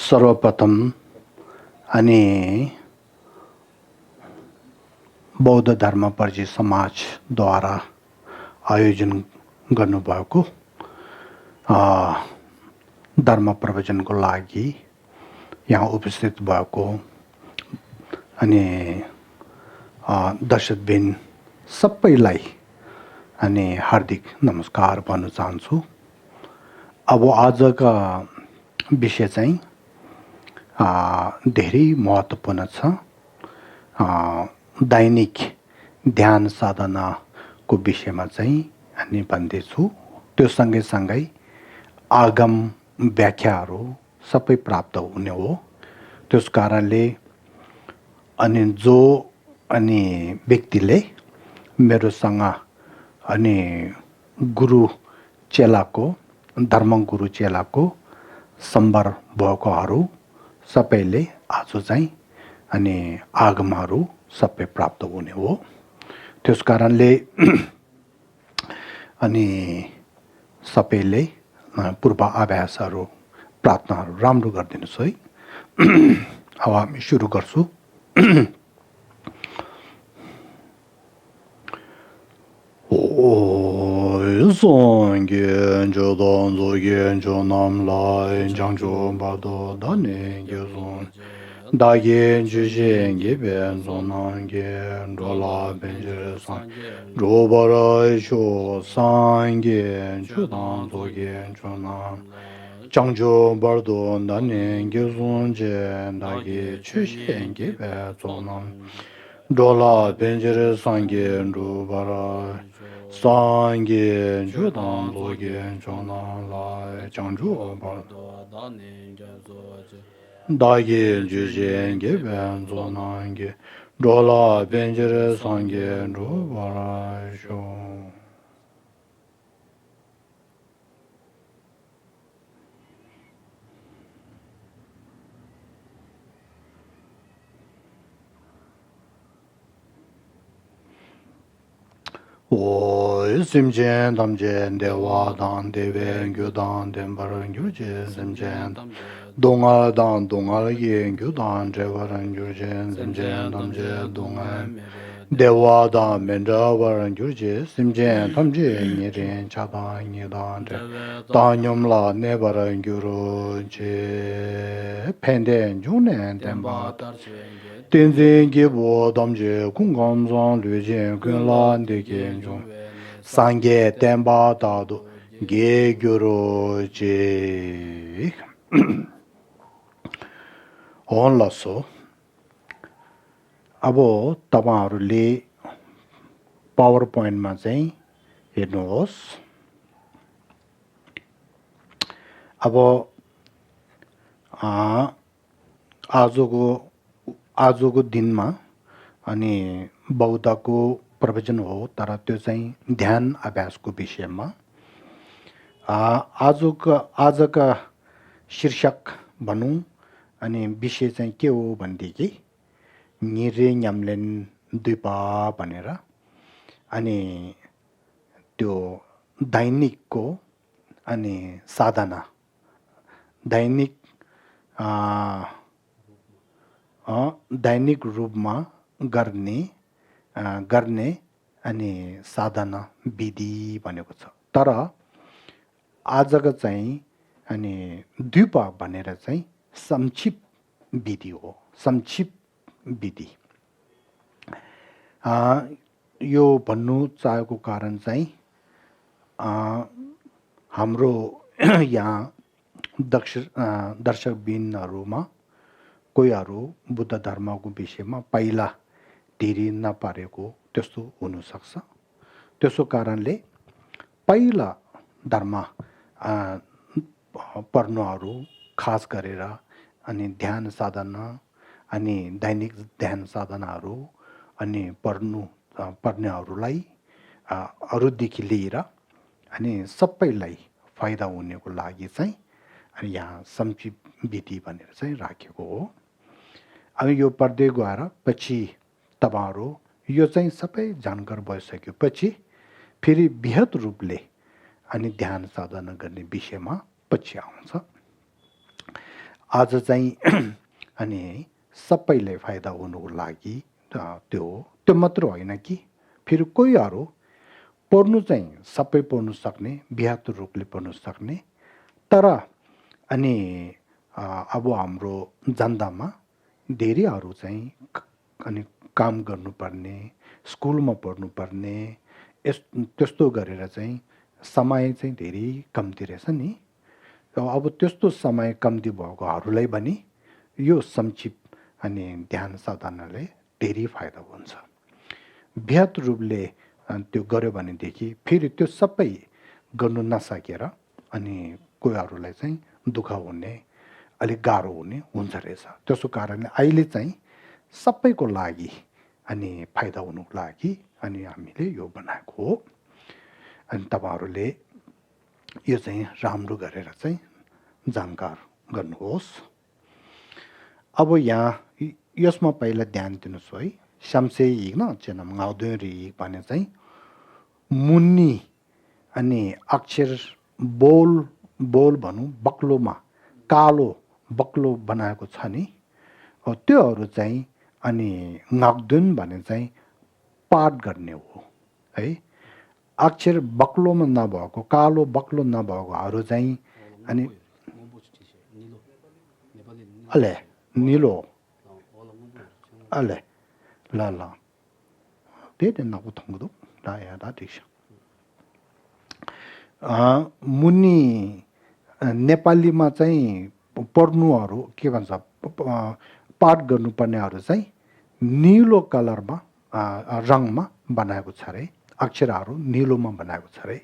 सर्वप्रथम अनि बौद्ध धर्म पर्जी समाजद्वारा आयोजन गर्नुभएको धर्म प्रवचनको लागि यहाँ उपस्थित भएको अनि दर्शकबिन सबैलाई अनि हार्दिक नमस्कार भन्न चाहन्छु। अब आजका विषय चाहिँ धेरै महत्त्वपूर्ण छ। दैनिक ध्यान साधनाको विषयमा चाहिँ हामी भन्दैछु। त्यो सँगै आगम व्याख्याहरू सबै प्राप्त हुने हो। त्यस कारणले अनि जो अनि व्यक्तिले मेरोसँग अनि गुरु चेलाको धर्मगुरु चेलाको सम्बर भएकोहरू सबैले आज चाहिँ अनि आगमहरू सबै प्राप्त हुने हो। त्यस कारणले अनि सबैले पूर्व अभ्यासहरू प्रार्थनाहरू राम्रो गरिदिनुहोस् है। अब हामी सुरु गर्छु। Songye jodan zoge jonam lai jangjo bardo dane gyozon dage jujenge ben zonange rola benjere san robara sho sangye jodan zoge jonam jangjo bardo dane gyozon je dage jujenge ben zonam rola benjere sangye robara Sangye judan loge jona lai changju bar dage jujenge ben zonange dola benjere sangye ro bara sho Simchen damjen dewa dan dewen gyu dan denbaran gyu je simchen dongal dan dongal yen gyu dan drewaran gyu je simchen damje dongal dewa dan mendra waran gyu je simchen damje nyirin chadan nyidan dre danyom la nebaran gyu ro je penden junen denba Tenzin Gibo Damje Kungam Zang Lujen Kunlan de Genjung Sangye Tenba Dado Ge Gyuro Je On lasso Abo Tamaruli PowerPoint मा चाहिँ हेर्नुहोस्। अब आजको दिनमा अनि बौद्धको प्रवचन हो, तर त्यो चाहिँ ध्यान अभ्यासको विषयमा। आजका शीर्षक भनौँ अनि विषय चाहिँ के हो भनेदेखि निरे न्याम्लेन द्वीपा भनेर अनि त्यो दैनिकको अनि साधना दैनिक रूपमा गर्ने अनि साधना विधि भनेको छ। तर आजको चाहिँ अनि द्वीप भनेर चाहिँ संक्षिप्त विधि हो। संक्षिप्त विधि यो भन्नु चाहेको कारण चाहिँ हाम्रो यहाँ दर्शकबिनहरुमा कोहीहरू बुद्ध धर्मको विषयमा पहिला धेरै नपारेको त्यस्तो हुन सक्छ। त्यसो कारणले पहिला धर्म पढ्नुहरू खास गरेर अनि ध्यान साधना अनि दैनिक ध्यान साधनाहरू अनि पढ्नेहरूलाई अरूदेखि लिएर अनि सबैलाई फाइदा हुनेको लागि चाहिँ अनि यहाँ संक्षिप्त विधि भनेर चाहिँ राखेको हो। अब यो पढ्दै गएर पछि तपाईहरु यो चाहिँ सबै जानकार भइसकेपछि फेरि बृहत रूपले अनि ध्यान साधना गर्ने विषयमा पछि आउँछ। आज चाहिँ अनि सबैले फाइदा हुनुको लागि त्यो मात्र होइन कि फेरि कोहीहरू पढ्नु चाहिँ सबै पढ्नु सक्ने बृहत् रूपले पढ्नु सक्ने तर अनि अब हाम्रो जनतामा धेरैहरू चाहिँ अनि काम गर्नुपर्ने स्कुलमा पढ्नुपर्ने त्यस्तो गरेर चाहिँ समय चाहिँ धेरै कम्ती रहेछ नि अब त्यस्तो समय कम्ती भएकोहरूलाई पनि यो संक्षिप्त अनि ध्यान साधनाले धेरै फाइदा हुन्छ बृहत् रूपले त्यो गर्यो भनेदेखि फेरि त्यो सबै गर्नु नसकेर अनि कोहीहरूलाई चाहिँ दुःख हुने अलिक गाह्रो हुने हुन्छ रहेछ त्यसो कारणले अहिले चाहिँ सबैको लागि अनि फाइदा हुनुको लागि अनि हामीले यो बनाएको हो अनि तपाईँहरूले यो चाहिँ राम्रो गरेर चाहिँ जानकार गर्नुहोस् अब यहाँ यसमा पहिला ध्यान दिनुहोस् है शमसे हिग न चेनम गाउँदै हिग भने चाहिँ मुन्नी अनि अक्षर बोल भनौँ बक्लोमा कालो बक्लो बनाएको छ नि त्योहरू चाहिँ अनि नाग्दुन भने चाहिँ पाठ गर्ने हो है अक्षर बक्लोमा नभएको कालो बक्लो नभएकोहरू चाहिँ अनि अले निलो अले ल ल त्यही नगु थङ्गु ला या ठिक छ मुनि नेपालीमा चाहिँ पढ्नुहरू के भन्छ पाठ गर्नुपर्नेहरू चाहिँ निलो कलरमा रङमा बनाएको छ अरे अक्षरहरू निलोमा बनाएको छ अरे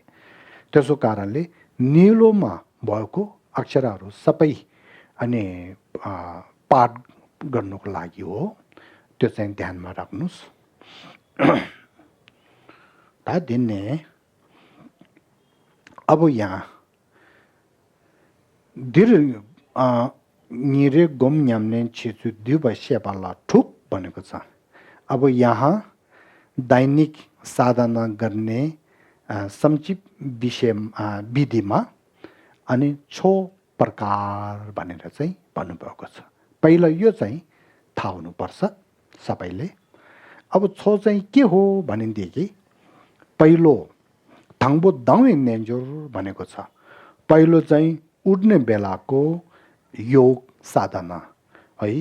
त्यसो कारणले निलोमा भएको अक्षरहरू सबै अनि पाठ गर्नुको लागि हो त्यो चाहिँ ध्यानमा राख्नुहोस् दिने अब यहाँ धीर निरे गोम न्याम्ने छिचु दुबा सेपाला ठुक भनेको छ अब यहाँ दैनिक साधना गर्ने संक्षिप्त विषय विधिमा अनि 6 प्रकार भनेर चाहिँ भन्नुभएको छ पहिला यो चाहिँ थाहा हुनुपर्छ सबैले अब 6 चाहिँ के हो भनेदेखि पहिलो थाङ्बो दाउँ नेन्जोर भनेको छ पहिलो चाहिँ उड्ने बेलाको योग साधना है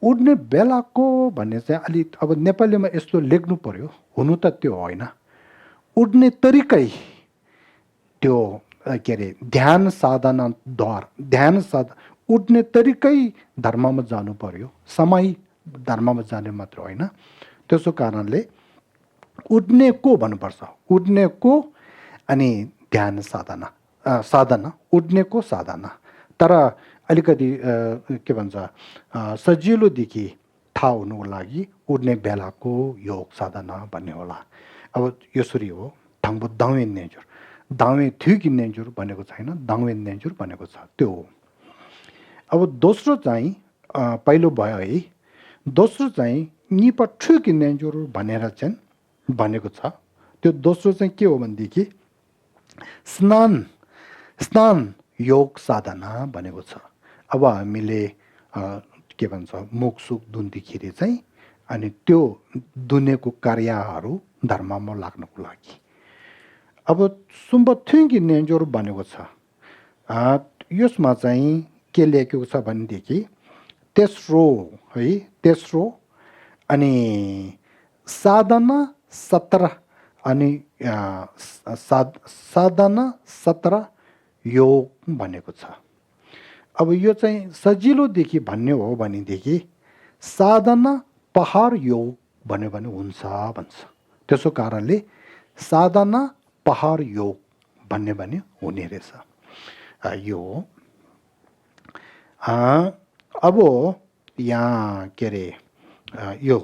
उड्ने बेलाको भन्ने चाहिँ अलि अब नेपालीमा यस्तो लेख्नु पर्यो हुनु त त्यो होइन उड्ने तरिकै त्यो के अरे ध्यान साधना उड्ने तरिकै धर्ममा जानु पर्यो समय धर्ममा जाने मात्र होइन त्यसो कारणले उड्नेको भन्नुपर्छ उड्नेको अनि ध्यान साधना उड्नेको साधना तर अलिकति के भन्छ सजिलोदेखि थाहा हुनुको लागि उड्ने बेलाको योग साधना भन्ने होला अब यसरी हो थाङ्बो दाउँ नेन्जुर दाउँ थियो कि नेन्जुर भनेको छैन दाउँ नेन्जुर भनेको छ त्यो हो अब दोस्रो चाहिँ पहिलो भयो है दोस्रो चाहिँ निप ठु कि नेन्जुर भनेर चाहिँ भनेको छ त्यो दोस्रो चाहिँ के हो भनेदेखि स्नान योग साधना भनेको छ अब हामीले के भन्छ मुख सुख धुन्दाखेरि चाहिँ अनि त्यो दुनेको कार्यहरू धर्ममा लाग्नको लागि अब सुम्ब थुङ्गी नेन्जोर भनेको छ यसमा चाहिँ के लेखेको छ भनेदेखि तेस्रो अनि साधना 17 अनि साधना 17 योग भनेको छ अब यो चाहिँ सजिलोदेखि भन्ने हो भनेदेखि साधना पहाड योग भन्यो भने हुन्छ भन्छ त्यसो कारणले साधना पहाड योग भन्ने भने हुने रहेछ यो अब यहाँ के अरे यो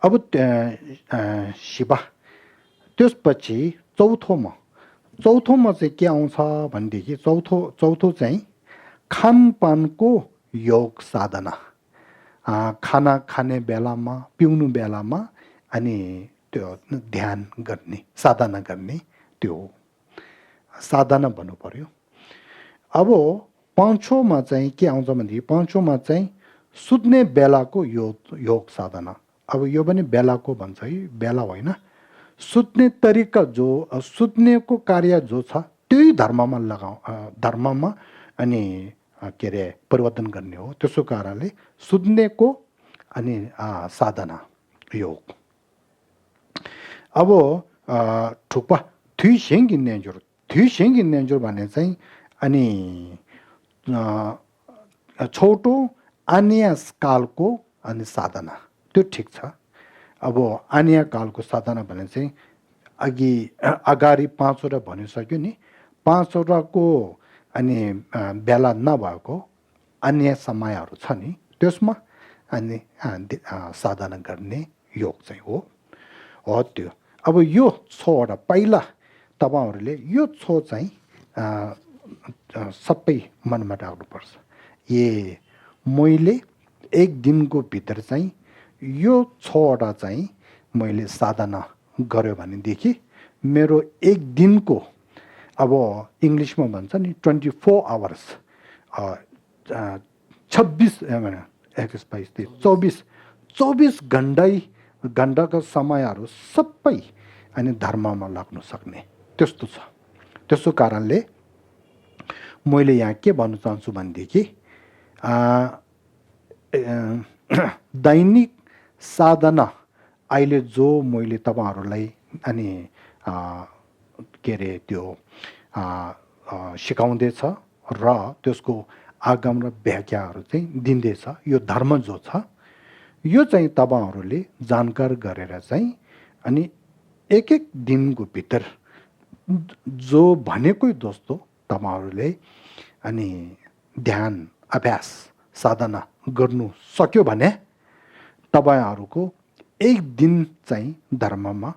अब शिवा त्यसपछि चौथोमा चाहिँ के आउँछ भनेदेखि चौथो चाहिँ खानपानको योग साधना खाना खाने बेलामा पिउनु बेलामा अनि त्यो ध्यान गर्ने साधना गर्ने त्यो साधना भन्नु पर्यो अब पाँचौँमा चाहिँ के आउँछ भनेदेखि पाँचौँमा चाहिँ सुत्ने बेलाको योग साधना। अब यो पनि बेलाको भन्छ है, बेला होइन। सुत्ने तरिका जो सुत्नेको कार्य जो छ त्यही धर्ममा धर्ममा अनि के अरे परिवर्तन गर्ने हो। त्यसो कारणले सुत्नेको अनि साधना योग। अब ठुक्पा थुइसेङ किन्नेन्जुर भने चाहिँ अनि छोटो आन्यास कालको अनि साधना त्यो ठिक छ। अब आन्या कालको साधना भने चाहिँ अगाडि 5 वटा भनिसक्यो नि, 5 वटाको अनि बेला नभएको अन्य समयहरू छ नि, त्यसमा अनि साधना गर्ने योग चाहिँ हो त्यो। अब यो 6 वटा पहिला तपाईहरुले यो 6 चाहिँ सबै मनमा राख्नुपर्छ। मैले एक दिनको भित्र चाहिँ यो 6 वटा चाहिँ मैले साधना गर्यो भनेदेखि मेरो एक दिनको, अब इङ्ग्लिसमा भन्छ नि 24 आवर्स, 24 घण्टाका समयहरू सबै अनि धर्ममा लाग्न सक्ने त्यस्तो छ। त्यसो कारणले मैले यहाँ के भन्न चाहन्छु भनेदेखि दैनिक साधना अहिले जो मैले तपाईहरुलाई अनि के अरे त्यो सिकाउँदैछ र त्यसको आगम र व्याख्याहरू चाहिँ दिँदैछ। यो धर्म जो छ यो चाहिँ तपाईहरुले जानकार गरेर चाहिँ अनि एक दिनको भित्र जो भनेकै जस्तो तपाईहरुले अनि ध्यान अभ्यास साधना गर्नु सक्यो भने तपाईहरुको एक दिन चाहिँ धर्ममा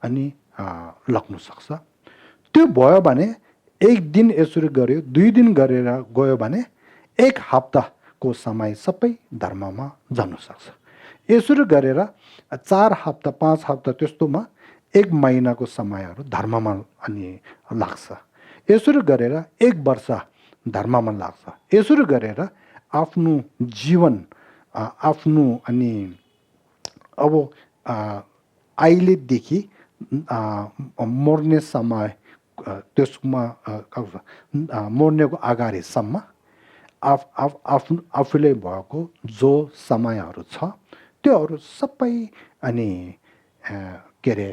अनि लाग्न सक्छ। त्यो भयो भने एक दिन यसरी गर्यो, 2 दिन गरेर गयो भने एक हप्ताको समय सबै धर्ममा जान सक्छ। यसरी गरेर 4 हप्ता 5 हप्ता त्यस्तोमा 1 महिनाको समयहरू धर्ममा अनि लाग्छ। यसरी गरेर 1 वर्ष धर्ममा लाग्छ। यसरी गरेर आफ्नो जीवन आफ्नो अनि अब अहिलेदेखि मर्ने समय त्यसमा मर्नेको अगाडिसम्म आफूले भएको जो समयहरू छ त्योहरू सबै अनि के अरे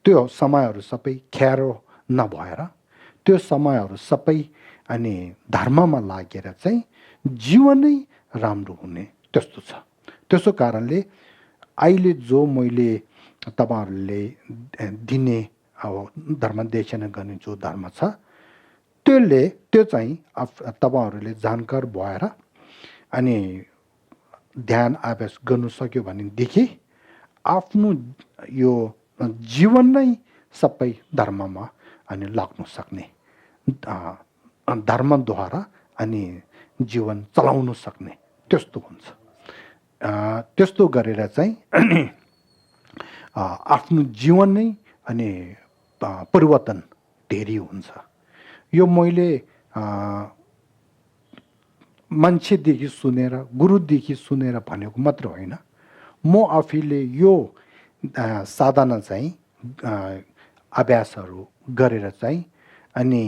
त्यो समयहरू सबै खेरो नभएर त्यो समयहरू सबै अनि धर्ममा लागेर चाहिँ जीवनै राम्रो हुने त्यस्तो छ। त्यसो कारणले अहिले जो मैले तपाईहरुले दिने अब धर्म देशना गर्ने जो धर्म छ त्यो चाहिँ तपाईहरुले जानकार भएर अनि ध्यान अभ्यास गर्नु सक्यो भनेदेखि आफ्नो यो जीवन नै सबै धर्ममा अनि लाग्न सक्ने, धर्मद्वारा अनि जीवन चलाउन सक्ने त्यस्तो हुन्छ। त्यस्तो गरेर चाहिँ आफ्नो जीवन नै अनि परिवर्तन धेरै हुन्छ। यो मैले मान्छेदेखि सुनेर गुरुदेखि सुनेर भनेको मात्र होइन, म आफैले यो साधना चाहिँ अभ्यासहरू गरेर चाहिँ अनि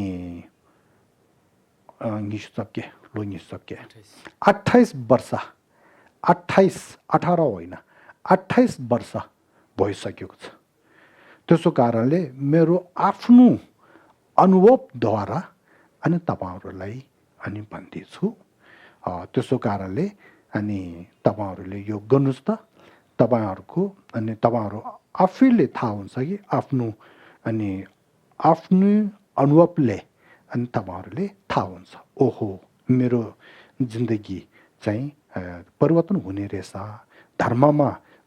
28 वर्ष 18 होइन 28 वर्ष भइसकेको छ। त्यसो कारणले मेरो आफ्नो अनुभवद्वारा अनि तपाईहरुलाई अनि भन्दैछु। त्यसो कारणले अनि तपाईहरुले यो गर्नुस् त तपाईहरुको अनि तपाईहरु आफैले थाहा हुन्छ कि आफ्नो अनि आफ्नो अनुभवले अनि तपाईहरुले थाहा हुन्छ, ओहो मेरो जिन्दगी चाहिँ परिवर्तन हुने रहेछ,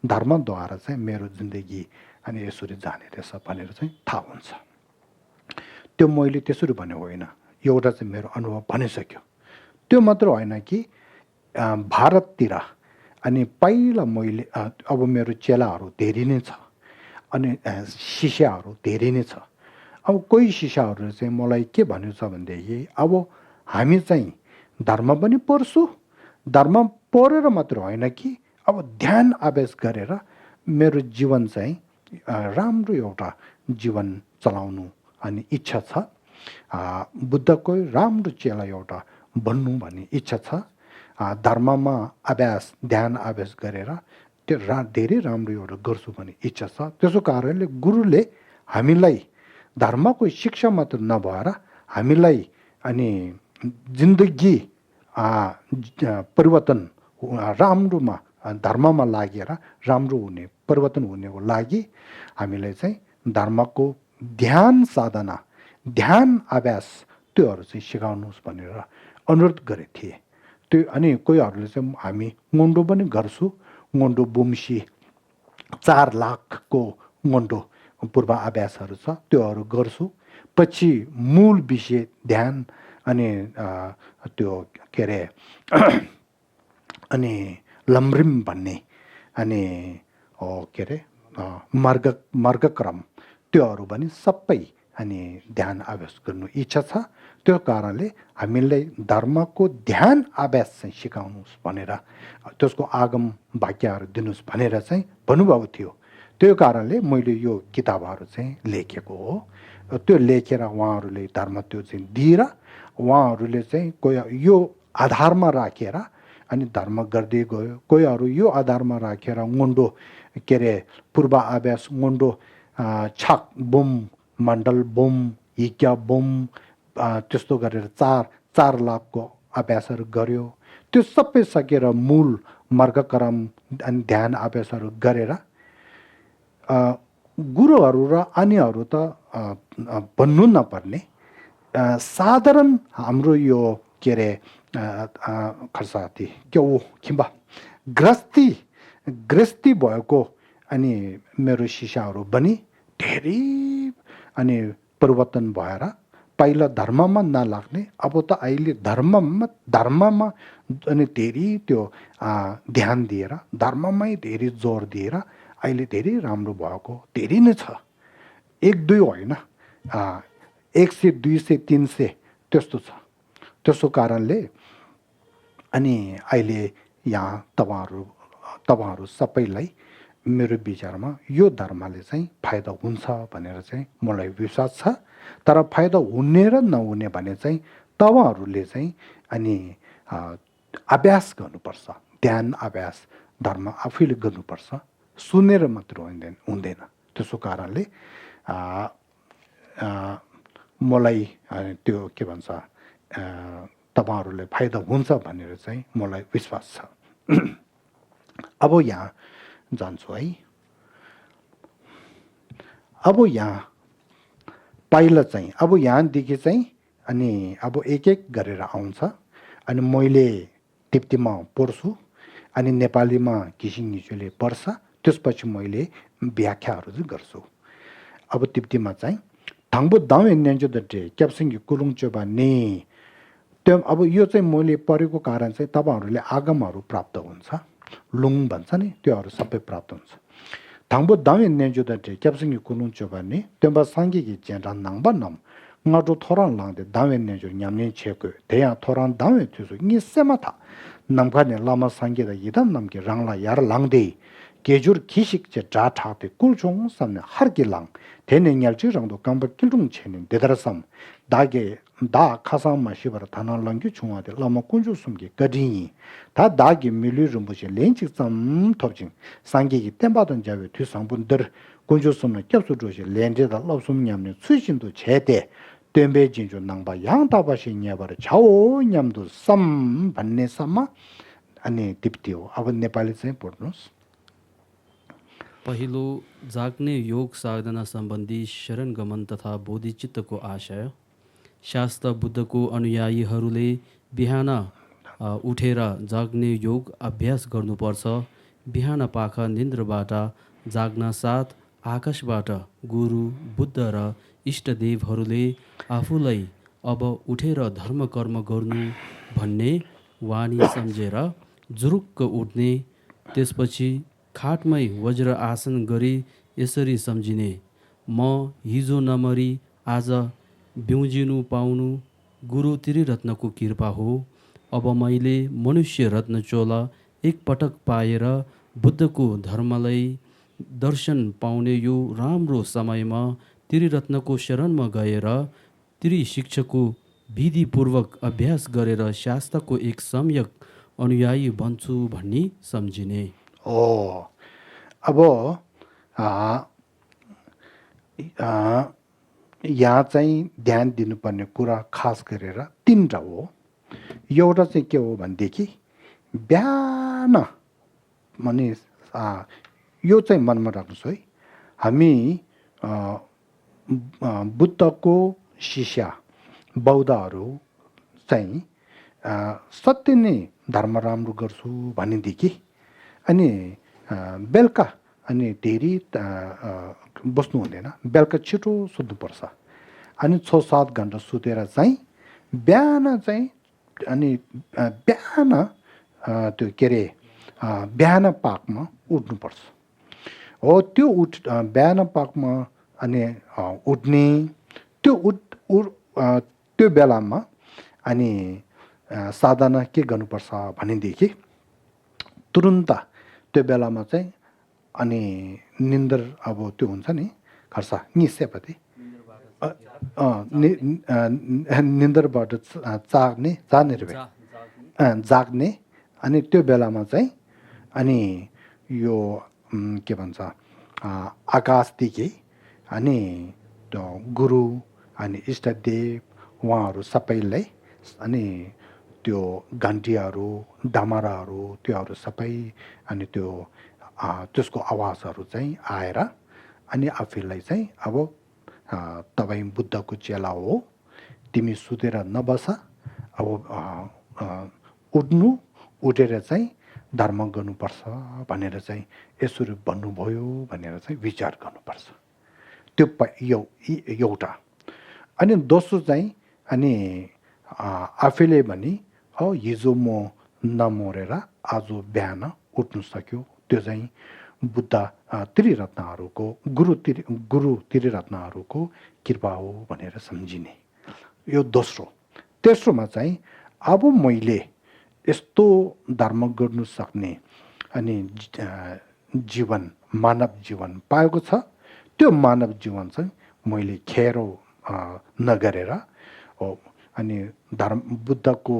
धर्मद्वारा चाहिँ मेरो जिन्दगी अनि यसरी जाने रहेछ भनेर चाहिँ थाहा हुन्छ। त्यो मैले त्यसरी भने होइन, एउटा चाहिँ मेरो अनुभव भनिसक्यो। त्यो मात्र होइन कि भारततिर अनि पहिला मैले अब मेरो चेलाहरू धेरै नै छ अनि शिष्यहरू धेरै नै छ। अब कोही शिष्यहरूले चाहिँ मलाई के भन्यो छ भनेदेखि अब हामी चाहिँ धर्म पनि पढ्छु, धर्म पढेर मात्र होइन कि अब ध्यान अभ्यास गरेर मेरो जीवन चाहिँ राम्रो एउटा जीवन चलाउनु अनि इच्छा छ। बुद्धको राम्रो चेला एउटा बन्नु भन्ने इच्छा छ। धर्ममा अभ्यास ध्यान अभ्यास गरेर त्यो धेरै राम्रो एउटा गर्छु भन्ने इच्छा छ। त्यसो कारणले गुरुले हामीलाई धर्मको शिक्षा मात्र नभएर हामीलाई अनि जिन्दगी परिवर्तन राम्रोमा धर्ममा लागेर राम्रो हुने परिवर्तन हुनेको लागि हामीलाई चाहिँ धर्मको ध्यान साधना ध्यान अभ्यास त्योहरू चाहिँ सिकाउनुहोस् भनेर अनुरोध गरेको थिए। त्यो अनि कोहीहरूले चाहिँ हामी मोन्डो पनि गर्छु, मोन्डो बुम्सी 4 लाखको मोन्डो पूर्व अभ्यासहरू छ त्योहरू गर्छु। पछि मूल विषय ध्यान अनि त्यो के अरे अनि लम्रिम भन्ने अनि के अरे मार्गक्रम त्योहरू पनि सबै अनि ध्यान अभ्यास गर्नु इच्छा छ। त्यो कारणले हामीलाई धर्मको ध्यान अभ्यास चाहिँ सिकाउनुहोस् भनेर त्यसको आगम वाक्यहरू दिनुहोस् भनेर चाहिँ भन्नुभएको थियो। त्यो कारणले मैले यो किताबहरू चाहिँ लेखेको हो। त्यो लेखेर उहाँहरूले धर्म त्यो चाहिँ दिएर उहाँहरूले चाहिँ कोही यो आधारमा राखेर अनि धर्म गर्दै गयो। कोहीहरू यो आधारमा राखेर मोन्डो के अरे पूर्व अभ्यास मोन्डो छक बुम मण्डल बुम हिक्या बुम त्यस्तो गरेर 4 लाखको अभ्यासहरू गर्यो। त्यो सबै सकेर मूल मार्गक्रम अनि ध्यान अभ्यासहरू गरेर गुरुहरू र अन्यहरू त भन्नु नपर्ने साधारण हाम्रो यो के अरे खर्साती के हो किम्बा गृहस्थी भएको अनि मेरो शिष्यहरू पनि धेरै अनि परिवर्तन भएर पहिला धर्ममा नलाग्ने अब त अहिले धर्ममा अनि धेरै त्यो ध्यान दिएर धर्ममै धेरै जोड दिएर अहिले धेरै राम्रो भएको धेरै नै छ। 1-2 होइन 100 200 300 त्यस्तो छ। त्यसो कारणले अनि अहिले यहाँ तपाईहरु सबैलाई मेरो विचारमा यो धर्मले चाहिँ फाइदा हुन्छ भनेर चाहिँ मलाई विश्वास छ। तर फाइदा हुने र नहुने भने चाहिँ तपाईहरुले चाहिँ अनि अभ्यास गर्नुपर्छ। ध्यान अभ्यास धर्म आफैले गर्नुपर्छ, सुनेर मात्र हुँदैन। त्यसो कारणले मलाई त्यो के भन्छ तपाईहरुले फाइदा हुन्छ भनेर चाहिँ मलाई विश्वास छ। अब यहाँ जान्छु है। अब यहाँ पहिला चाहिँ अब यहाँदेखि चाहिँ अनि अब एक गरेर आउँछ अनि मैले टिप्तीमा पढ्छु अनि नेपालीमा घिसिङ निचोले पढ्छ। त्यसपछि मैले व्याख्याहरू चाहिँ गर्छु। अब टिप्तीमा चाहिँ थाङबो दाउ एन्नेन्जो दटे क्याप्सिङ कुलुङ चोबा ने त्यो अब यो चाहिँ मैले पढेको कारण चाहिँ तपाईहरुले आगमहरू प्राप्त हुन्छ। लुङ भन्छ नि त्योहरू सबै प्राप्त हुन्छ। थाङबो दाउ एन्नेन्जो दटे क्याप्सिङ कुलुङ चोबा ने त्योबा सांगिकी चेरा नाङबा नम ngato thoran langde dawen ne jo nyamne cheko deya thoran dawen thusu ni semata namga ne lama sangge da yidam namge rangla yar langde gejur kishik che ja thate kulchong samne hargi lang dene nyalchi rangdo kamba kilung chenen dedarasam dage da khasam ma shibara thanan langge chungwa de lama kunju sumge gadini da dage milu rumbuche lenchik sam thobjing sangge gi tembadan jawe thu sangbundir kunju sumne kyapsu joje lende da lobsum nyamne suishindu chede 덴베 진주 낭바 양다바시 냐바르 자오 냠도 쌈 반네 삼마 अनि टिप्ती हो। अब नेपाली चाहिँ पढ्नुस्। पहिलो जाग्ने योग साधना सम्बन्धी शरण गमन तथा बोधिचित्तको आशय। शास्त्र बुद्धको अनुयायीहरूले बिहान उठेर जाग्ने योग अभ्यास गर्नुपर्छ। बिहान पाख निन्द्रबाट जाग्न साथ आकाशबाट गुरु बुद्ध र इष्टदेवहरूले आफूलाई अब उठेर धर्म कर्म गर्नु भन्ने वाणी सम्झेर जुरुक्क उठ्ने। त्यसपछि खाटमै वज्र आसन गरी यसरी सम्झिने, म हिजो नमरी आज ब्युजिनु पाउनु गुरु त्रिरत्नको कृपा हो। अब मैले मनुष्य रत्न चोला एकपटक पाएर बुद्धको धर्मलाई दर्शन पाउने यो राम्रो समयमा त्रिरत्नको शरणमा गएर त्रिशिक्षाको विधिपूर्वक अभ्यास गरेर शास्त्रको एक सम्यक अनुयायी बन्छु भन्ने सम्झिने। ओ अब यहाँ चाहिँ ध्यान दिनुपर्ने कुरा खास गरेर तीनटा हो। एउटा चाहिँ के हो भनेदेखि बिहान माने यो चाहिँ मनमा राख्नुहोस् है, हामी बुद्धको शिष्य बौद्धहरू चाहिँ सत्य नै धर्म राम्रो गर्छु भनेदेखि अनि बेलुका अनि धेरै बस्नु हुँदैन, बेलुका छिटो सुत्नुपर्छ। अनि 6-7 घन्टा सुतेर चाहिँ बिहान चाहिँ अनि बिहान त्यो के अरे बिहान पाकमा उठ्नुपर्छ। हो त्यो बिहान पाकमा अनि उठ्ने त्यो बेलामा अनि साधना के गर्नुपर्छ भनेदेखि तुरुन्त त्यो बेलामा चाहिँ अनि निन्द्र अब त्यो हुन्छ नि खर्सा निस्सेपछि निन्द्रबाट जाग्ने अनि त्यो बेलामा चाहिँ अनि यो के भन्छ आकाशदेखि अनि त्यो गुरु अनि इष्टदेव उहाँहरू सबैलाई अनि त्यो घन्टीहरू डमराहरू त्योहरू सबै अनि त्यसको आवाजहरू चाहिँ आएर अनि आफूलाई चाहिँ अब तपाईँ बुद्धको चेला हो, तिमी सुतेर नबस, अब उठेर चाहिँ धर्म गर्नुपर्छ भनेर चाहिँ यसरी भन्नुभयो भनेर चाहिँ विचार गर्नुपर्छ। त्यो एउटा। अनि दोस्रो चाहिँ अनि आफैले भने हिजो म नमरेर आज बिहान उठ्नु सक्यो, त्यो चाहिँ बुद्ध त्रिरत्नहरूको गुरु त्रिरत्नहरूको कृपा हो भनेर सम्झिने, यो दोस्रो। तेस्रोमा चाहिँ अब मैले यस्तो धर्म गर्नु सक्ने अनि जीवन मानव जीवन पाएको छ, त्यो मानव जीवन चाहिँ मैले खेरो नगरेर अनि बुद्धको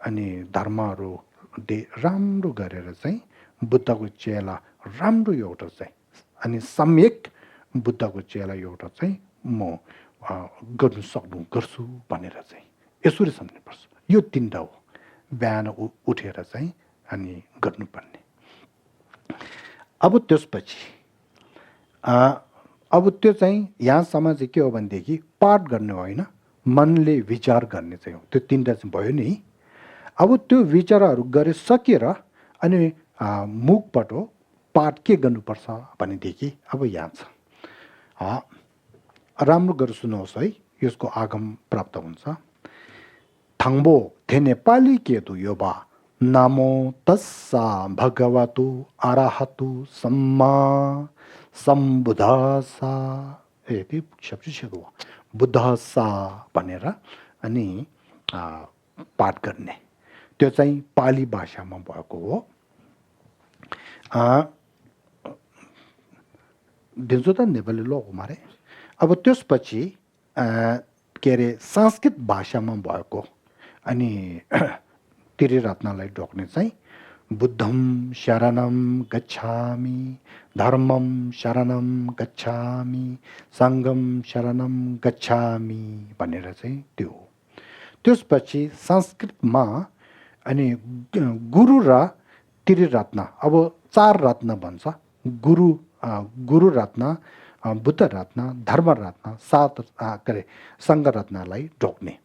अनि धर्महरू राम्रो गरेर चाहिँ बुद्धको चेला राम्रो एउटा चाहिँ अनि सम्यक बुद्धको चेला एउटा चाहिँ म गर्छु भनेर चाहिँ यसरी सम्झनुपर्छ। यो तीनटा हो बिहान उठेर चाहिँ अनि गर्नुपर्ने। अब त्यसपछि अब त्यो चाहिँ यहाँसम्म चाहिँ के हो भनेदेखि पाठ गर्ने होइन, मनले विचार गर्ने चाहिँ हो। त्यो तीनटा चाहिँ भयो नि। अब त्यो विचारहरू गरिसकेर अनि मुखबाट पाठ के गर्नुपर्छ भनेदेखि अब यहाँ छ, राम्रो गरेर सुन्नुहोस् है, यसको आगम प्राप्त हुन्छ। थाङ्बो थे नेपाली केतु योबा नामो तस्सा भगवतु अरहतु सम्मा सम्बुद्धसा, यति शब्द छेदो बुद्धसा भनेर अनि पाठ गर्ने, त्यो चाहिँ पाली भाषामा भएको हो। दिन्छु त नेपाली लोक मारे। अब त्यसपछि के अरे संस्कृत भाषामा भएको अनि त्रिरत्नलाई ढोक्ने चाहिँ बुद्धं शरणं गच्छामि, धर्मं शरणं गच्छामि, सङ्घं शरणं गच्छामि भनेर चाहिँ त्यो हो। त्यसपछि संस्कृतमा अनि गुरु र त्रिरत्न, अब 4 रत्न भन्छ, गुरु रत्न, बुद्ध रत्न, धर्म रत्न, 7 सङ्घ रत्नलाई ढोक्ने।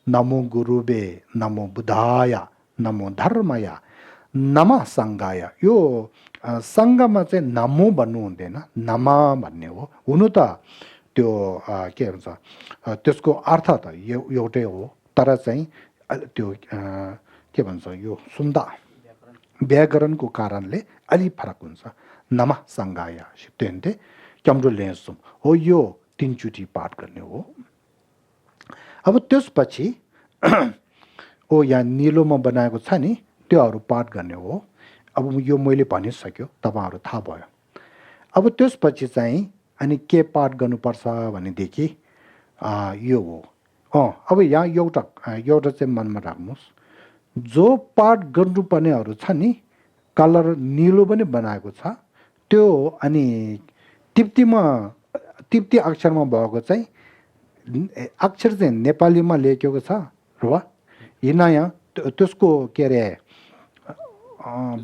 नमो गुरुवे, नमो बुद्धाय, नमो धर्मय, नमः सङ्घाय। यो सङ्घमा चाहिँ नमो भन्नु हुँदैन, नमा भन्ने हो। हुनु त त्यो के भन्छ त्यसको अर्थ त एउटै हो, तर चाहिँ त्यो के भन्छ यो सुन्दा व्याकरणको कारणले अलि फरक हुन्छ। नमः सङ्घाय सिप्तेन्ते क्याम्रो लेन्सुम हो, यो 3 चोटि पाठ गर्ने हो। अब त्यसपछि ओ यहाँ निलोमा बनाएको छ नि त्योहरू पाठ गर्ने हो। अब यो मैले भनिसक्यो, तपाईँहरू थाहा भयो। अब त्यसपछि चाहिँ अनि के पाठ गर्नुपर्छ भनेदेखि यो हो। अब यहाँ एउटा चाहिँ मनमा राख्नुहोस्, जो पाठ गर्नुपर्नेहरू छ नि कलर निलो पनि बनाएको छ त्यो, अनि तिप्ती अक्षरमा भएको चाहिँ अक्षर चाहिँ नेपालीमा लेखेको छ र यहाँ त्यसको के अरे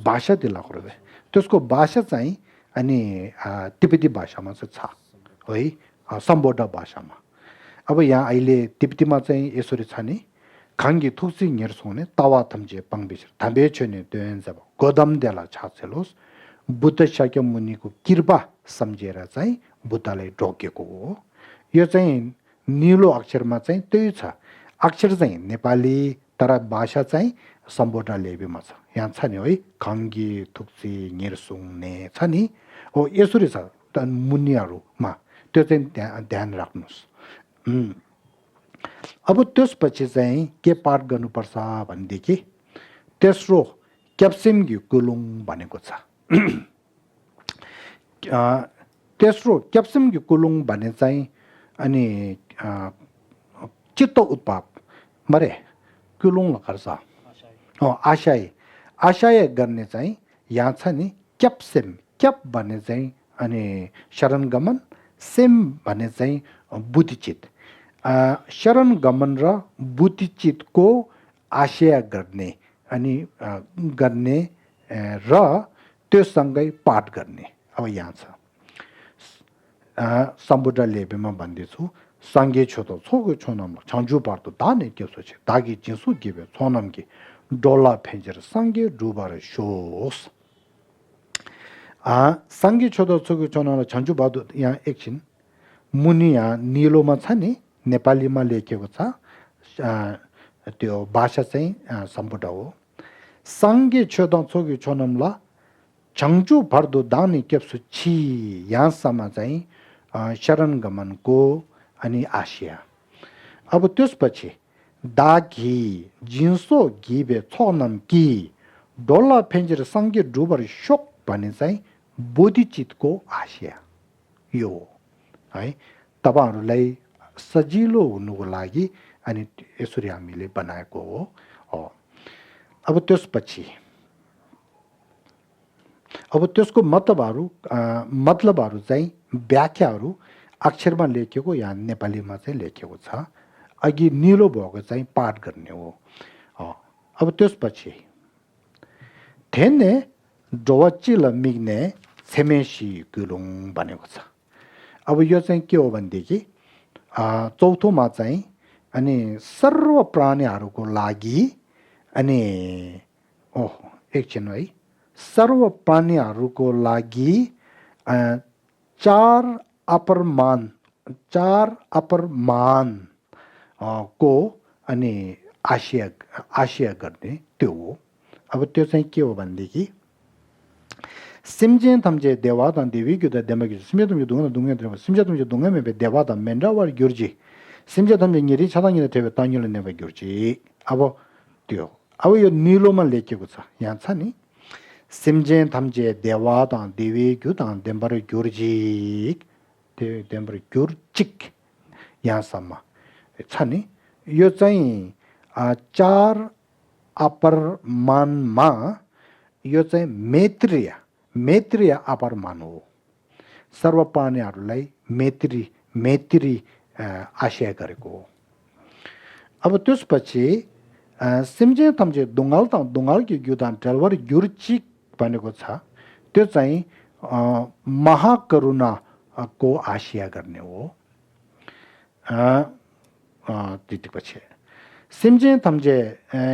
भाषा दिलाएको रे, त्यसको भाषा चाहिँ अनि तिब्बती भाषामा चाहिँ छ है, सम्बोधा भाषामा। अब यहाँ अहिले तिब्बतीमा चाहिँ यसरी छ नि, खाङ्गी थुक्सी निर्सोने तावा थम्जे पङ्बिस थाम्बे छने देन जब गोदम देला छासेलोस बुद्ध शाक्य मुनिको कृपा सम्झेर चाहिँ बुद्धलाई ढोकेको हो। यो चाहिँ निलो अक्षरमा चाहिँ त्यही छ, अक्षर चाहिँ नेपाली तर भाषा चाहिँ सम्बोधा लेबीमा छ। यहाँ छ नि है, खाङ्गी थुक्सी निर्सुङ्ने छ नि हो, यसरी छ मुनिहरूमा, त्यो चाहिँ ध्यान राख्नुहोस्। अब त्यसपछि चाहिँ के पाठ गर्नुपर्छ भनेदेखि तेस्रो क्याप्सिम गुलुङ भनेको छ। तेस्रो क्याप्सिम गुलुङ भने चाहिँ अनि चित्त उत्पाद मरे कुलुङ गर्छ, आशय गर्ने चाहिँ यहाँ छ नि क्याप्सिम, क्याप भन्ने चाहिँ अनि शरण गमन, सेम भन्ने चाहिँ बुद्धिचित। शरण गमन र बुद्धिचितको आशय गर्ने अनि गर्ने र त्योसँगै पाठ गर्ने। अब यहाँ छ सम्बुद्ध लेबेमा भन्दैछु, सँगै छोतो छोगो छोनम छन्जु पार्तो दाने केसो छ दागी चिसु गिबे छोनम कि डोला फेंजेर सँगै डुबर शोस। सँगै छोतो छोगो छोनम छन्जु पार्तो, यहाँ एकछिन मुनि यहाँ निलोमा छ नि, नेपालीमा लेखेको छ, त्यो भाषा चाहिँ सम्बुद्ध हो। सँगै छोतो छोगो छोनमला छन्जु पार्तो दाने केसो छि, यहाँसम्म चाहिँ शरण गमनको अनि आशय। अब त्यसपछि दागी जिन्सो गिबे छोनम कि डोला फेन्जेर सँगै डुबर शोक भन्ने चाहिँ बोधिचितको आशय यो है। तपाईँहरूलाई सजिलो हुनुको लागि अनि यसरी हामीले बनाएको हो। अब त्यसपछि अब त्यसको मतलबहरू चाहिँ व्याख्याहरू अक्षरमा लेखेको या नेपालीमा चाहिँ लेखेको छ। अघि निलो भएको चाहिँ पाठ गर्ने हो। अब त्यसपछि थेने डोवचिल मिग्ने छेमेसी गुलुङ भनेको छ। अब यो चाहिँ के हो भनेदेखि चौथोमा चाहिँ अनि सर्व प्राणीहरूको लागि अनि एकछिन है, सर्व प्राणीहरूको लागि चार अपरमान को अनि आशय गर्ने त्यो हो। अब त्यो चाहिँ के हो भनेदेखि सिम्जे थम्जे देवादन देवी गुदा देमगि सिम्जे थम्जे दुंगा देव सिम्जे थम्जे दुंगा मे देवादन मेन्डावर गुर्जी सिम्जे थम्जे निरी छदाङिने तेबे ताङिले नेबे गुर्जी। अब त्यो अब यो निलोमा लेखेको छ, यहाँ छ नि सिम्जे थम्जे देवादन देवी गुदा देमबर गुर्जी देमबर गुर्चिक यहाँसम्म छ नि। यो चाहिँ चार अपरमानमा यो चाहिँ मैत्रीय अपरमान हो। सर्व प्राणीहरूलाई मैत्री आशय गरेको हो। अब त्यसपछि सिम्जे थम्जे दुङ्गाल कि गुदान टेलवर गुर्चिक भनेको छ, त्यो चाहिँ महाकरुणाको आशय गर्ने हो। त्यतिपछि सिम्जे थम्जे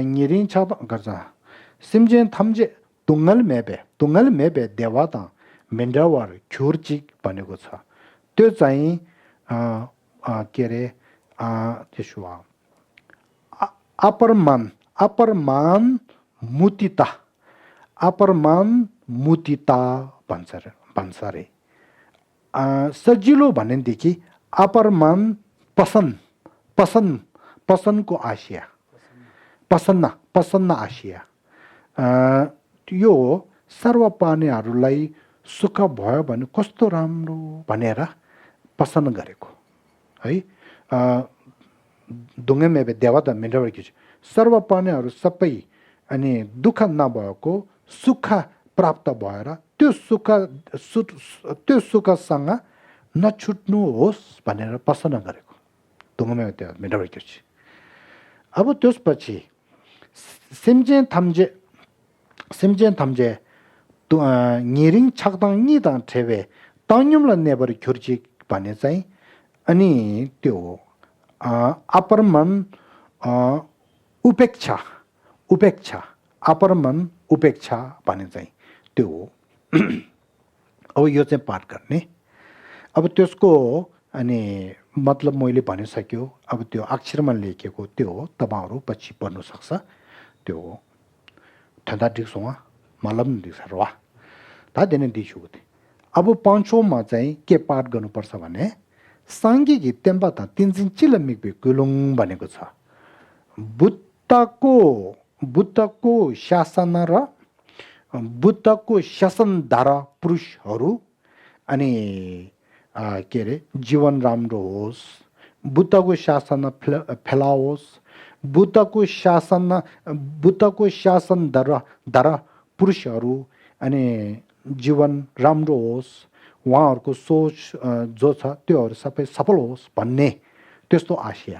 निरिन छ गर्छ, सिम्जे थम्जे तुङ्गल मेबे देवाता मेन्डावर ख्युर्चिक भनेको छ, त्यो चाहिँ के अरे त्यसो अपरमान मुतिता भन्छ रे। सजिलो भनेदेखि अपरमान पसनको आशिया पसन्न आशिया यो सर्व प्राणीहरूलाई सुख भयो भने कस्तो राम्रो भनेर पसन्न गरेको है दुङ्गेमे देवता मिल्छ सर्व प्राणीहरू सबै अनि दुःख नभएको सुख प्राप्त भएर त्यो सुखसँग नछुट्नुहोस् भनेर पसन्न गरेको दुङ्गेमे देवता मिल्छ अब त्यसपछि सिम्जेन थाम्जे निरिङ छक्दाङ निदाङ ठेवे तन्युमलाई नेबर खुर्ची भने चाहिँ अनि त्यो अपरमन उपेक्षा अपरमन उपेक्षा भने चाहिँ त्यो अब यो चाहिँ पाठ गर्ने अब त्यसको अनि मतलब मैले भनिसक्यो अब त्यो अक्षरमा लेखेको त्यो तपाईहरु पछि पढ्न सक्छ त्यो ठन्डा दिक्सोमा मलम दिक्सरवा ता देने दिसुते अब पाँचौंमा चाहिँ के पाठ गर्नुपर्छ भने सांगिक तेम्बाता तिनजिन चिलमिक कुलुङ भनेको छ बुद्धको शासन र बुद्धको शासनधारा पुरुषहरू अनि के रे जीवन राम्रो होस् बुद्धको शासन फैलाओस् बुद्धको शासनधारा पुरुषहरू अनि जीवन राम्रो होस् उहाँहरूको सोच जो छ त्योहरू सबै सफल होस् भन्ने त्यस्तो आशय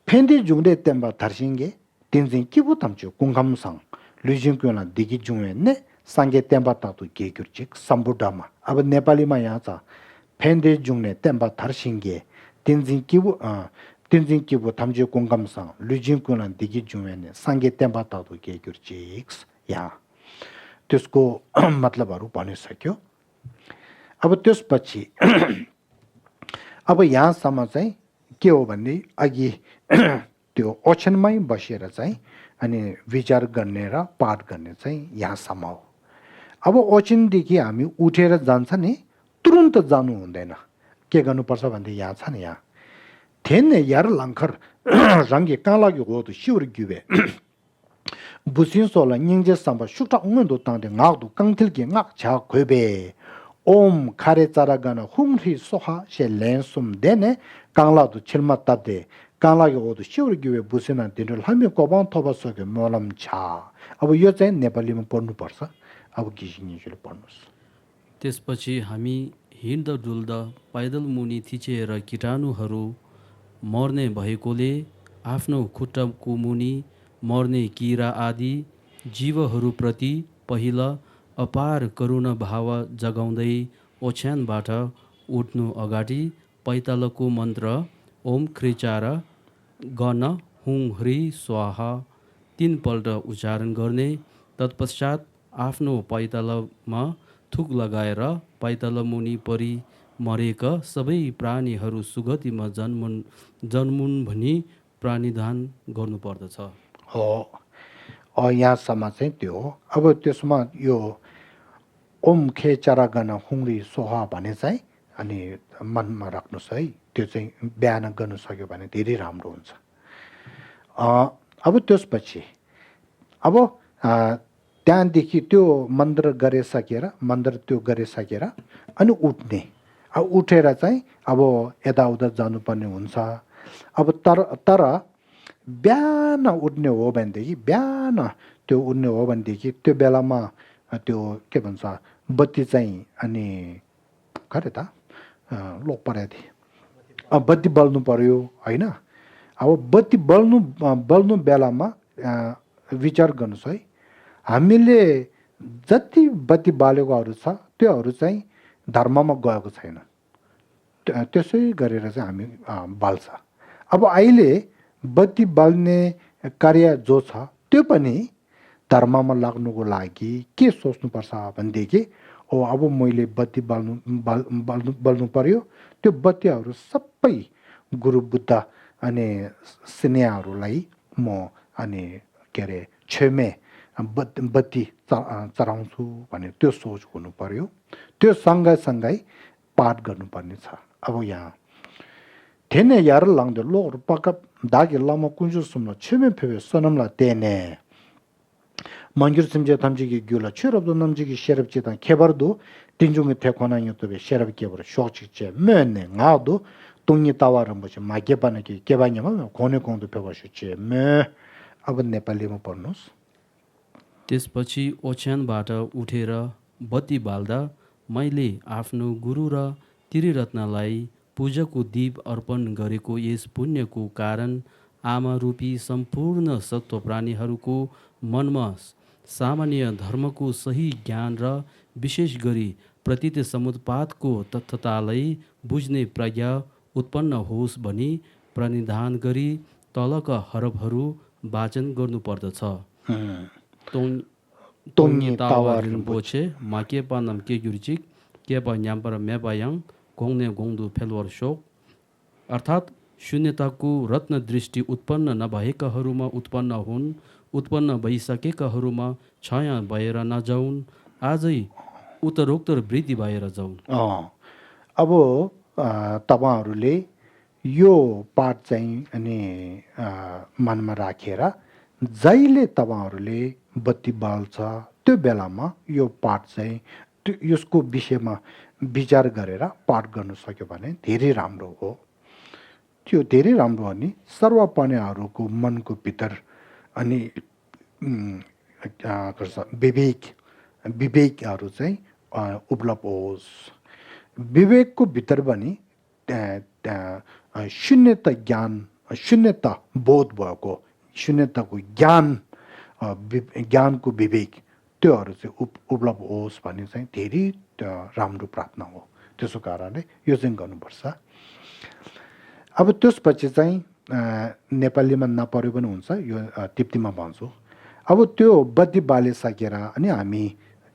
फेन्दी जुङले तेम्बा थर्सिङगे तिनजिङ किबु तम्चु कुङखमसङ लुजिङकुना दिगी जुङने सांगे तेम्बा तातु गेगुर्चिक सम्बुडामा अब नेपालीमा यहाँ छ फेन्दी जुङले तेम्बा थर्सिङगे तिनजिङ किबु तम्चु कुङखमसङ लुजिङकुना दिगी जुङने सांगे तेम्बा तातु गेगुर्चिक यहाँ त्यसको मतलबहरू भनिसक्यो अब त्यसपछि अब यहाँसम्म चाहिँ के हो भन्ने अघि त्यो ओछनमै बसेर चाहिँ अनि विचार गर्ने र पाठ गर्ने चाहिँ यहाँसम्म हो अब ओछनदेखि हामी उठेर जान्छ नि तुरुन्त जानु हुँदैन के गर्नुपर्छ भन्दै यहाँ छ नि यहाँ थेन्ने यार लङ्खर रङ्गे कहाँ लाग्यो हो त शिवर गुबे बुसिनसोला निङजे सम्बा शुक्टा उङदो तांदे ngakdu kangthilgi ngak cha khwebe om khare chara gana humri soha she lensum dene kangla du chilma tabde kangla ge odu shiur gywe busina dinul hami koban thobaso ge molam cha अब यो चाहिँ नेपालीमा पढ्नु पर्छ अब गिजिनीले पढ्नुस् त्यसपछि हामी हिँड्दा डुल्दा पैदल मुनि थिचेर कीटाणुहरू मर्ने भएकोले आफ्नो खुट्टाको मुनि मर्ने किरा आदि जीवहरूप्रति पहिला अपार करुणा भाव जगाउँदै ओछ्यानबाट उठ्नु अगाडि पैतालको मन्त्र ओम क्रिचार गण हुङ ह्री स्वाहा 3 पल्ट उच्चारण गर्ने तत्पश्चात आफ्नो पैतालामा थुक लगाएर पैताला मुनि परि मरेका सबै प्राणीहरू सुगतिमा जन्मुन् भनी प्राणीदान गर्नुपर्दछ हो यहाँसम्म चाहिँ त्यो हो अब त्यसमा यो ओम खे चरागन हुङ्री सोहा भने चाहिँ अनि मनमा राख्नुहोस् है त्यो चाहिँ बयान गर्नु सक्यो भने धेरै राम्रो हुन्छ अब त्यसपछि अब त्यहाँदेखि त्यो मन्त्र गरिसकेर अनि उठ्ने अब उठेर चाहिँ अब यताउता जानुपर्ने हुन्छ अब तर बिहान उठ्ने हो भनेदेखि त्यो बेलामा त्यो के भन्छ बत्ती चाहिँ अनि खरे त लोक परेथि अब बत्ती बल्नु पर्यो होइन अब बत्ती बल्नु बेलामा विचार गर्नुहोस् है हामीले जति बत्ती बालेकोहरू छ त्योहरू चाहिँ धर्ममा गएको छैन त्यसै गरेर चाहिँ हामी बाल्छ अब अहिले बत्ती बाल्ने कार्य जो छ त्यो पनि धर्ममा लाग्नुको लागि के सोच्नुपर्छ भनेदेखि अब मैले बत्ती बाल्नु पर्यो त्यो बत्तीहरू सबै गुरु बुद्ध अनि स्नेहहरूलाई म अनि के अरे छेमे बत्ती चढाउँछु भने त्यो सोच हुनु पर्यो त्यो सँगै पाठ गर्नुपर्ने छ अब यहाँ Tene yar langde lo pakap dagi lama kunju sumla chime pewe sonamla tene. Mangyur simje tamjigi gyula chirabdo namjigi sherab chidan kebardo dinjungi tekwana yotobe sherab kebar shokchikche mene ngado 동이 따와는 뭐지 마게바나기 개바냐면 고뇌 공도 배워주지 매 अब नेपालीमा पढ्नुस् त्यसपछि ओछ्यानबाट उठेर बत्ती बाल्दा मैले आफ्नो गुरु र त्रिरत्नलाई पूजाको दीप अर्पण गरेको यस पुण्यको कारण आमा रूपी सम्पूर्ण सत्व प्राणीहरूको मनमा सामान्य धर्मको सही ज्ञान र विशेष गरी प्रतीत समुत्पादको तथ्यतालाई बुझ्ने प्रज्ञा उत्पन्न होस् भनी प्रणिधान गरी तलका हरफहरू वाचन गर्नुपर्दछ। Tongi tawa rinpoche makepa namke gyurchik kepa nyambara mebayang gongne gongdu pelwar shok अर्थात् शून्यताको रत्न दृष्टि उत्पन्न नभएकाहरूमा उत्पन्न हुन्, उत्पन्न भइसकेकाहरूमा छाया भएर नजाउन्, आजै उत्तरोत्तर वृद्धि भएर जाउन्। अब तपाईहरुले यो पाठ चाहिँ अनि मनमा राखेर जहिले तपाईहरुले बत्ती बाल्छ त्यो बेलामा यो पाठ चाहिँ यसको विषयमा विचार गरेर पाठ गर्न सक्यो भने धेरै राम्रो हो। त्यो धेरै राम्रो हो नि सर्वपनेहरूको मनको भित्र अनि विवेकहरू चाहिँ उपलब्ध होस्। विवेकको भित्र पनि शून्यता ज्ञान शून्यता बोध भएको शून्यताको ज्ञानको विवेक त्योहरू चाहिँ उपलब्ध होस् भन्ने चाहिँ धेरै राम्रो प्रार्थना हो। त्यसो कारणले यो चाहिँ गर्नुपर्छ। अब त्यसपछि चाहिँ नेपालीमा नपढ्यो पनि हुन्छ, यो तिप्तीमा भन्छु। अब त्यो बत्ती बालिसकेर अनि हामी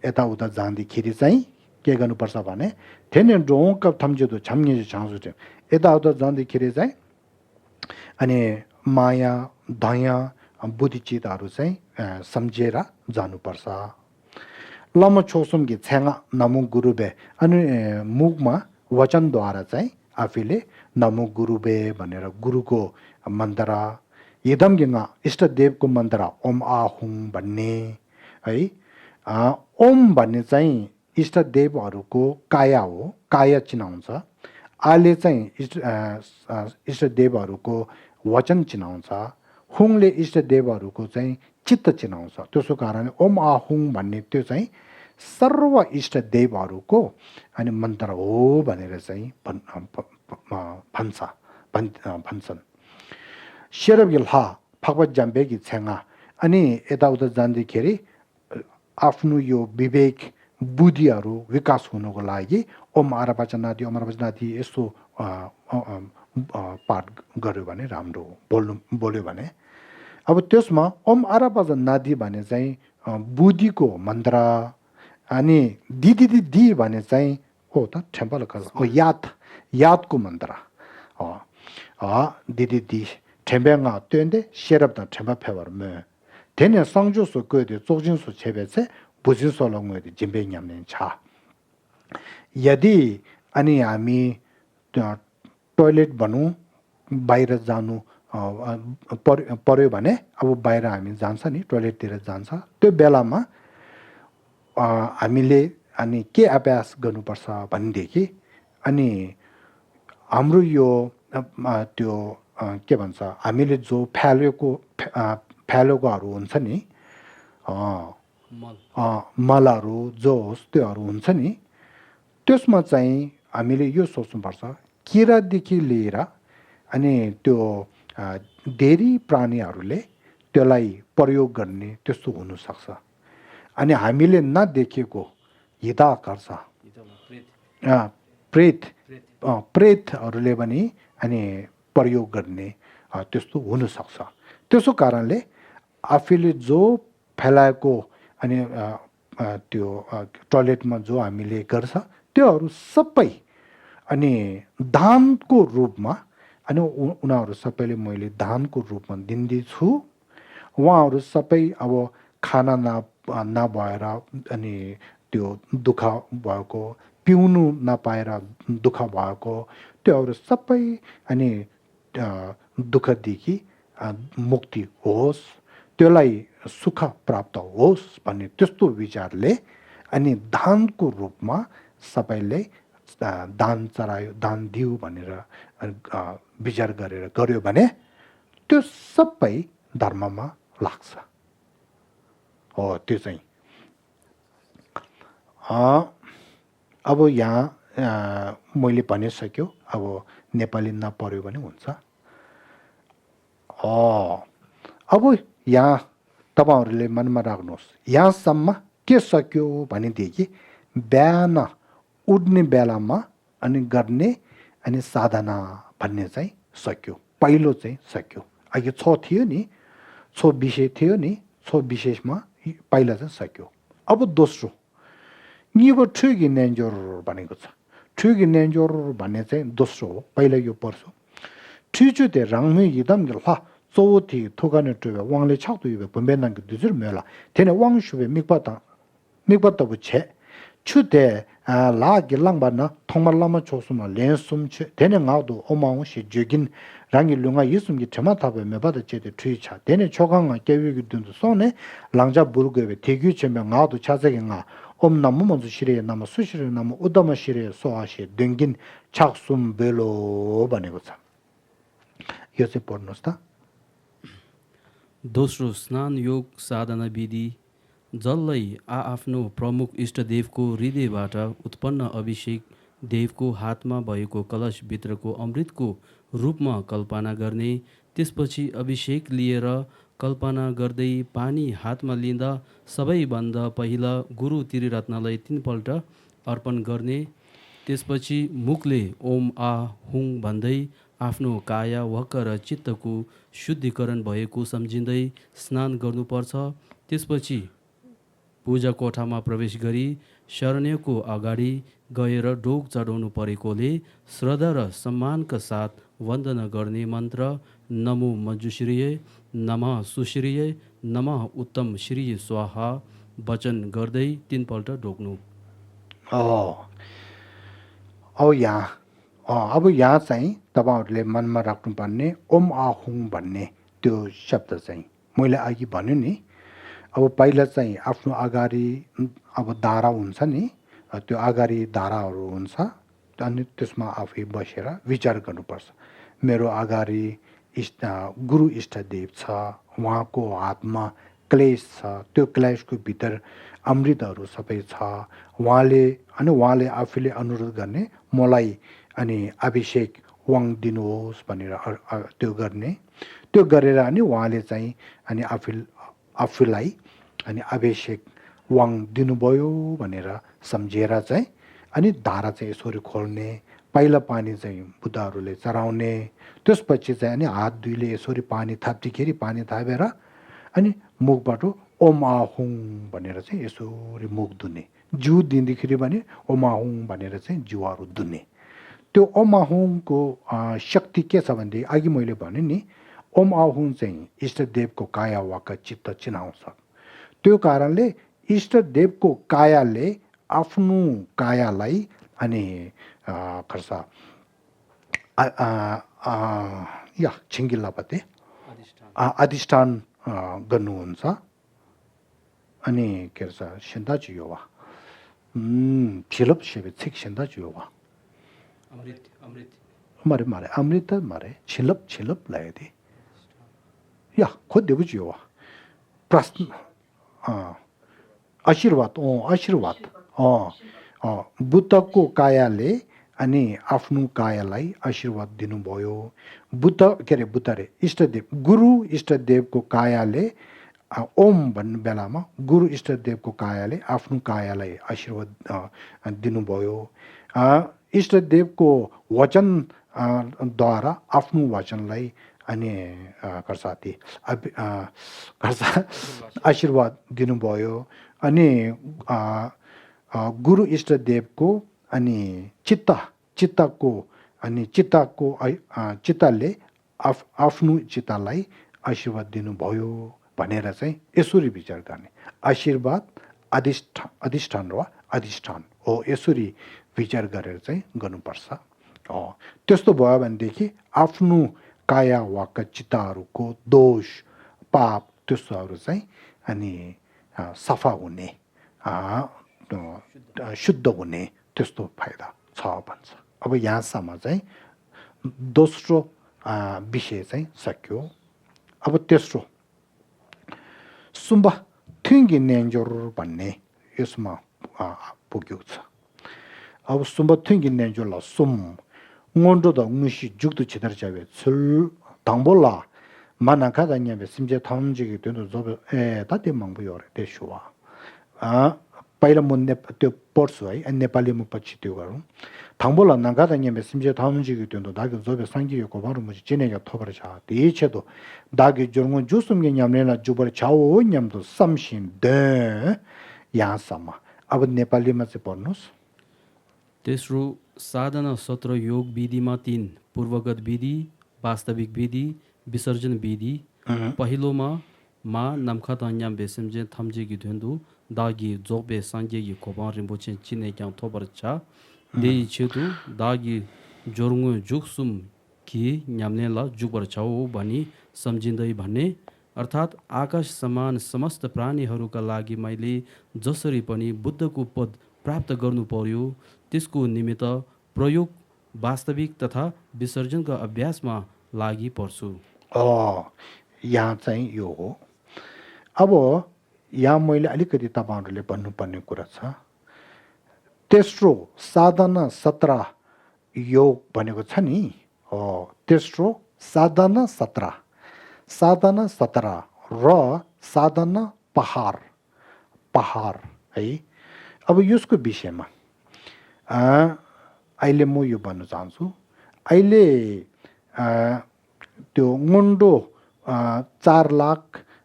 यताउता जाँदाखेरि चाहिँ के गर्नुपर्छ भने थेने ढोंग थम्जेदो छम्ने छाउँछु त्यो यताउता जाँदाखेरि चाहिँ अनि माया दया बुद्धिचितहरू चाहिँ सम्झेर जानुपर्छ। लम छोसुमकी छेङा नमो गुरुबे अनि मुखमा वचनद्वारा चाहिँ आफूले नमो गुरुबे भनेर गुरुको मन्त्र यदमगिङ इष्टदेवको मन्त्र ओम आहुङ भन्ने है। ओम भन्ने चाहिँ इष्टदेवहरूको काया हो, काया चिनाउँछ। आले चाहिँ इष्टदेवहरूको वचन चिनाउँछ। हुङले इष्टदेवहरूको चाहिँ चित्त चिनाउँछ। त्यसो कारणले ओम आहुङ भन्ने त्यो चाहिँ सर्व इष्टदेवहरूको अनि मन्त्र हो भनेर चाहिँ भन्छन्। शेरबिलहा फगवत जाम्बेकी छेङा अनि यताउता जाँदाखेरि आफ्नो यो विवेक बुद्धिहरू विकास हुनुको लागि ओम आरापचनादि यस्तो पाठ गर्यो भने राम्रो हो। बोल्यो भने अब त्यसमा ओम आरापचनादि भने चाहिँ बुद्धिको मन्त्र अनि दी भने चाहिँ हो त ठेम्पल यादको मन्त्र दी ठेम्बेङा त्योन्डे शेरब ठेम्बा फेवरमे तेने संजोसो कोदे जोजिनसो छेबेसे बुजिसो लङवे जिम्बे न्याम्ने छ। यदि अनि हामी टोयलेट भनौँ बाहिर जानु पर्यो भने अब बाहिर हामी जान्छ नि टोयलेटतिर जान्छ त्यो बेलामा हामीले अनि के अभ्यास गर्नुपर्छ भनेदेखि अनि हाम्रो यो त्यो के भन्छ हामीले जो फ्यालेकोहरू हुन्छ नि मलहरू जो होस् त्योहरू हुन्छ नि त्यसमा चाहिँ हामीले यो सोच्नुपर्छ किरादेखि लिएर अनि त्यो धेरै प्राणीहरूले त्यसलाई प्रयोग गर्ने त्यस्तो हुनसक्छ। अनि हामीले नदेखेको हिताकर्ष प्रेतहरूले पनि अनि प्रयोग गर्ने त्यस्तो हुनसक्छ। त्यसो कारणले आफूले जो फैलाएको अनि त्यो टोयलेटमा जो हामीले गर्छ त्योहरू सबै अनि दानको रूपमा अनि उनीहरू सबैले मैले दानको रूपमा दिँदैछु। उहाँहरू सबै अब खाना नभएर अनि त्यो दुःख भएको पिउनु नपाएर दुःख भएको त्योहरू सबै अनि दुःखदेखि मुक्ति होस्, त्यसलाई सुख प्राप्त होस् भन्ने त्यस्तो विचारले अनि दानको रूपमा सबैले दान चढायो, दान दियो भनेर विचार गरेर गर्यो भने त्यो सबै धर्ममा लाग्छ। हो त्यो चाहिँ अब यहाँ मैले भनिसक्यो, अब नेपाली नपढ्यो भने हुन्छ। अब यहाँ तपाईँहरूले मनमा राख्नुहोस्, यहाँसम्म के सक्यो भनेदेखि बिहान उड्ने बेलामा अनि गर्ने अनि साधना भन्ने चाहिँ सक्यो, पहिलो चाहिँ सक्यो। अघि 6 थियो नि, 6 विषय थियो नि, 6 विशेषमा पहिला चाहिँ सक्यो। अब दोस्रो निबो ठुगी नेन्जोर भनेको छ। ठुगी नेन्जोर भन्ने चाहिँ दोस्रो हो, पहिला यो पर्छ। ठुचु ते रङमे यदम ला चौथी थोगाने टुबे वाङले छाक्दु युबे बम्बेनाङ दुजुर मेला तेने वाङ शुबे मिकपता बुछे छुते ला गिलाङ बाना थोमर लामा छोसुमा लेन्सुम छे तेने nga도 ओमाउ शि जोगिन 랑이 룽아 예수님이 테마탑에 메바다 제대 트위차 데네 초강아 계획이 든도 손에 랑자 부르게베 대규 제명 나도 차세경아 엄나무 먼저 시리에 남아 수시를 남아 오다마 시리에 소아시 등긴 착숨 벨로 바네고사 요새 पर्नुहोस् दोस्रो स्नान योग साधना विधि जसलाई आफ्नो प्रमुख इष्टदेवको हृदयबाट उत्पन्न अभिषेक देवको हातमा भएको कलशभित्रको अमृतको रूपमा कल्पना गर्ने, त्यसपछि अभिषेक लिएर कल्पना गर्दै पानी हातमा लिँदा सबैभन्दा पहिला गुरु त्रिरत्नलाई 3 पल्ट अर्पण गर्ने, त्यसपछि मुखले ओम आ हुङ भन्दै आफ्नो काया वाक् र चित्तको शुद्धिकरण भएको सम्झिँदै स्नान गर्नुपर्छ। त्यसपछि पूजा कोठामा प्रवेश गरी शरण्यको अगाडि गएर ढोग चढाउनु परेकोले श्रद्धा र सम्मानका साथ वन्दना गर्ने मन्त्र नमो मञ्जुश्रीय नमः सुश्रीय नमः उत्तम श्री स्वाहा वचन गर्दै 3 पल्ट ढोग्नु। अब यहाँ चाहिँ तपाईहरुले मनमा राख्नुपर्ने ओम आहुङ भन्ने त्यो शब्द चाहिँ मैले अघि भन्यो नि। अब पहिला चाहिँ आफ्नो अगाडि अब धारा हुन्छ नि, त्यो अगाडि धाराहरू हुन्छ, अनि त्यसमा आफै बसेर विचार गर्नुपर्छ। मेरो अगाडि गुरु इष्टदेव छ, उहाँको हातमा क्लेश छ, त्यो क्लेशको भित्र अमृतहरू सबै छ। उहाँले आफूले अनुरोध गर्ने मलाई अनि अभिषेक वाङ दिनुहोस् भनेर त्यो गर्ने, त्यो गरेर अनि उहाँले चाहिँ अनि आफूलाई अनि अभिषेक वाङ दिनुभयो भनेर सम्झेर चाहिँ अनि धारा चाहिँ यसरी खोल्ने, पहिला पानी चाहिँ बुद्धहरूले चढाउने, त्यसपछि चाहिँ अनि हात दुईले यसरी पानी थाप्दाखेरि पानी थापेर अनि मुखबाट ओम आहुङ भनेर चाहिँ यसरी मुख धुने, जिउ दिँदाखेरि भने ओम आहुङ भनेर चाहिँ जिउहरू धुने। त्यो ओम आहुङको शक्ति के छ भने अघि मैले भने नि, ओम आहुङ चाहिँ इष्टदेवको काया वाक् चित्त चिनाउँछ। त्यो कारणले इष्टदेवको कायाले आफ्नो कायालाई अनि खर्सा या छिङ्गिल्लापते अधिष्ठान गर्नुहुन्छ। अनि के भन्छ सिन्दाजु योवा छिलप सेबे छिक सिन्दाजु योवा मारे अमृत मारे छिलप लायदे या खुद देबुजु योवा प्रश्न आशीर्वाद बुद्धको कायाले अनि आफ्नो कायालाई आशीर्वाद दिनुभयो। बुद्ध रे इष्टदेव गुरु इष्टदेवको कायाले ओम भन्ने बेलामा गुरु इष्टदेवको कायाले आफ्नो कायालाई आशीर्वाद दिनुभयो। इष्टदेवको वचन द्वारा आफ्नो वचनलाई अनि कर्साती आशीर्वाद दिनुभयो। अनि गुरु इष्टदेवको अनि चित्तले आफ्नो चित्तलाई आशीर्वाद दिनुभयो भनेर चाहिँ यसरी विचार गर्ने। आशीर्वाद अधिष्ठान हो यसरी विचार गरेर चाहिँ गर्नुपर्छ त्यस्तो भयो भनेदेखि आफ्नो काया वाक्य चित्तहरूको दोष पाप त्यस्तोहरू चाहिँ अनि सफा हुने शुद्ध हुने त्यस्तो फाइदा छ भन्छ अब यहाँसम्म चाहिँ दोस्रो विषय चाहिँ सक्यो अब तेस्रो सुम्बा थिङ्गी नेन्जोर भन्ने यसमा पुग्यो छ अब सुम्बा थिङ्गी नेन्जोरला सुम ngondo da ngushi jukdu chidar chawe sul tangbola manaka da nyabe simje thamji gi tendo zobe ta de mangbu yore de shuwa paila munne te porsu ai nepali mu pachi te garu tangbola nanga da nyabe simje thamji gi tendo da zobe sangi yo ko baru mu jine ga thobar cha de chedo da gi jorngo jusum ge nyamle na jubar chawo nyamdo samshin de ya sama अब नेपालीमा चाहिँ पढ्नुस् तेस्रो साधना सत्र योग विधिमा 3 पूर्वगत विधि वास्तविक विधि विसर्जन विधि पहिलोमा मा नमखा तन्याम बेसमजे थम्जे गि धुन्दु दागी जोबे सांगे गि कोबा रिम्बोचे चिने क्यां थोबर छ देइ छेतु दागी जोरंगु जुक्सुम कि न्याम्ने ला जुबर छौ भनी सम्झिँदै भन्ने अर्थात् आकाश समान समस्त प्राणीहरूका लागि मैले जसरी पनि बुद्धको पद प्राप्त गर्नु पर्यो त्यसको निमित्त प्रयोग वास्तविक तथा विसर्जनका अभ्यासमा लागि पर्छु यहाँ चाहिँ यो हो अब यहाँ मैले अलिकति तपाईहरुले भन्नुपर्ने कुरा छ तेस्रो साधना 17 योग भनेको छ नि तेस्रो साधना 17 र साधना पहाड है अब यसको विषयमा अहिले म यो भन्न चाहन्छु अहिले त्यो मुन्डो 4 लाख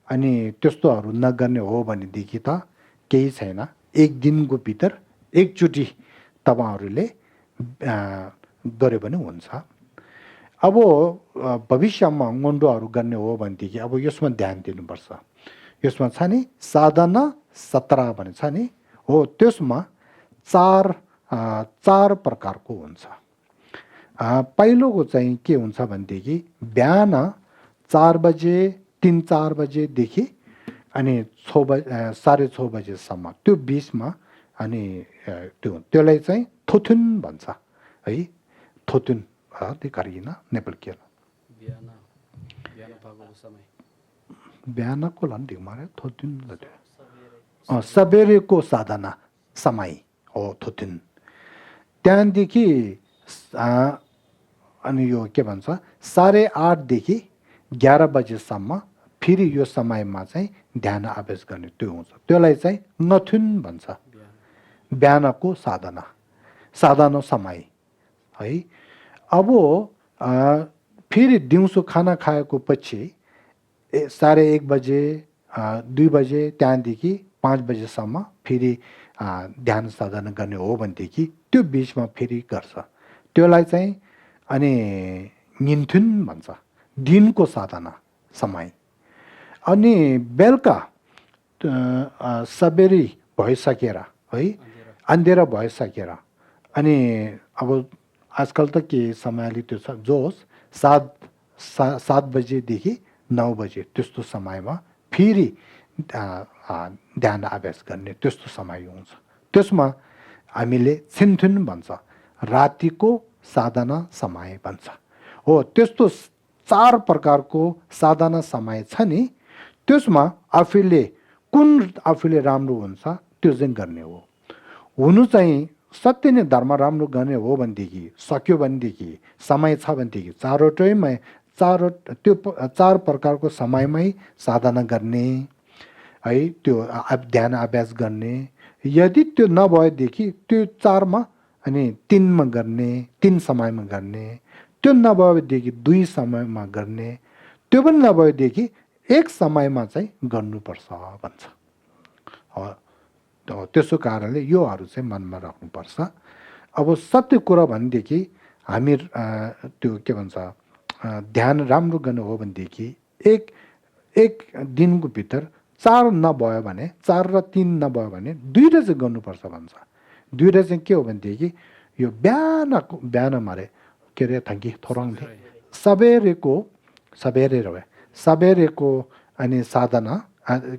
अनि त्यस्तोहरू नगर्ने हो भनेदेखि त केही छैन एक दिनको भित्र एकचोटी तपाईहरुले गरे पनि हुन्छ अब भविष्यमा मुन्डोहरू गर्ने हो भनेदेखि अब यसमा ध्यान दिनुपर्छ यसमा छ नि साधना 17 भने छ नि हो त्यसमा चार प्रकारको हुन्छ पहिलोको चाहिँ के हुन्छ भनेदेखि बिहान 4 बजे 3-4 बजेदेखि अनि 6:30 बजेसम्म त्यो बीचमा अनि त्यसलाई चाहिँ थोथुन भन्छ है थोथुन त्यो गरिन नेपाल के बिहानको लन्डी मारे थोथुन सबेरेको साधना समय हो थोथुन त्यहाँदेखि अनि यो के भन्छ 8:30 देखि 11 बजेसम्म फेरि यो समयमा चाहिँ ध्यान अभ्यास गर्ने त्यो हुन्छ त्यसलाई चाहिँ नथुन भन्छ बिहानको साधना समय है अब फेरि दिउँसो खाना खाएको पछि 1:30 बजे 2 बजे त्यहाँदेखि 5 बजेसम्म फेरि ध्यान साधना गर्ने हो भनेदेखि त्यो बीचमा फेरि गर्छ त्यसलाई चाहिँ अनि निन्थुन भन्छ दिनको साधना समय अनि बेलुका सबेरी भइसकेर है अन्धेरा भइसकेर अनि अब आजकल त के समयले त्यो छ जोस 7 बजेदेखि 9 बजे त्यस्तो समयमा फेरि ध्यान अभ्यास गर्ने त्यस्तो समय हुन्छ त्यसमा हामीले छिन्थुन भन्छ रातिको साधना समय भन्छ हो त्यस्तो 4 प्रकारको साधना समय छ नि त्यसमा आफूले राम्रो हुन्छ त्यो चाहिँ गर्ने हो हुनु चाहिँ सत्य नै धर्म राम्रो गर्ने हो भनेदेखि सक्यो भनेदेखि समय छ भनेदेखि चारवटैमा त्यो 4 प्रकारको समयमै साधना गर्ने है त्यो ध्यान अभ्यास गर्ने यदि त्यो नभएदेखि त्यो 4 मा अनि 3 मा गर्ने 3 समयमा गर्ने त्यो नभएदेखि 2 समयमा गर्ने त्यो पनि नभएदेखि 1 समयमा चाहिँ गर्नुपर्छ भन्छ त्यसो कारणले योहरू चाहिँ मनमा राख्नुपर्छ अब सत्य कुरा भनेदेखि हामी त्यो के भन्छ ध्यान राम्रो गर्नु हो भनेदेखि एक दिनको भित्र 4 नभयो भने 4 र 3 नभयो भने 2 चाहिँ गर्नुपर्छ भन्छ 2 चाहिँ के हो भनेदेखि यो बिहान मारे के रे थंगी थोरंग सबेरेको अनि साधना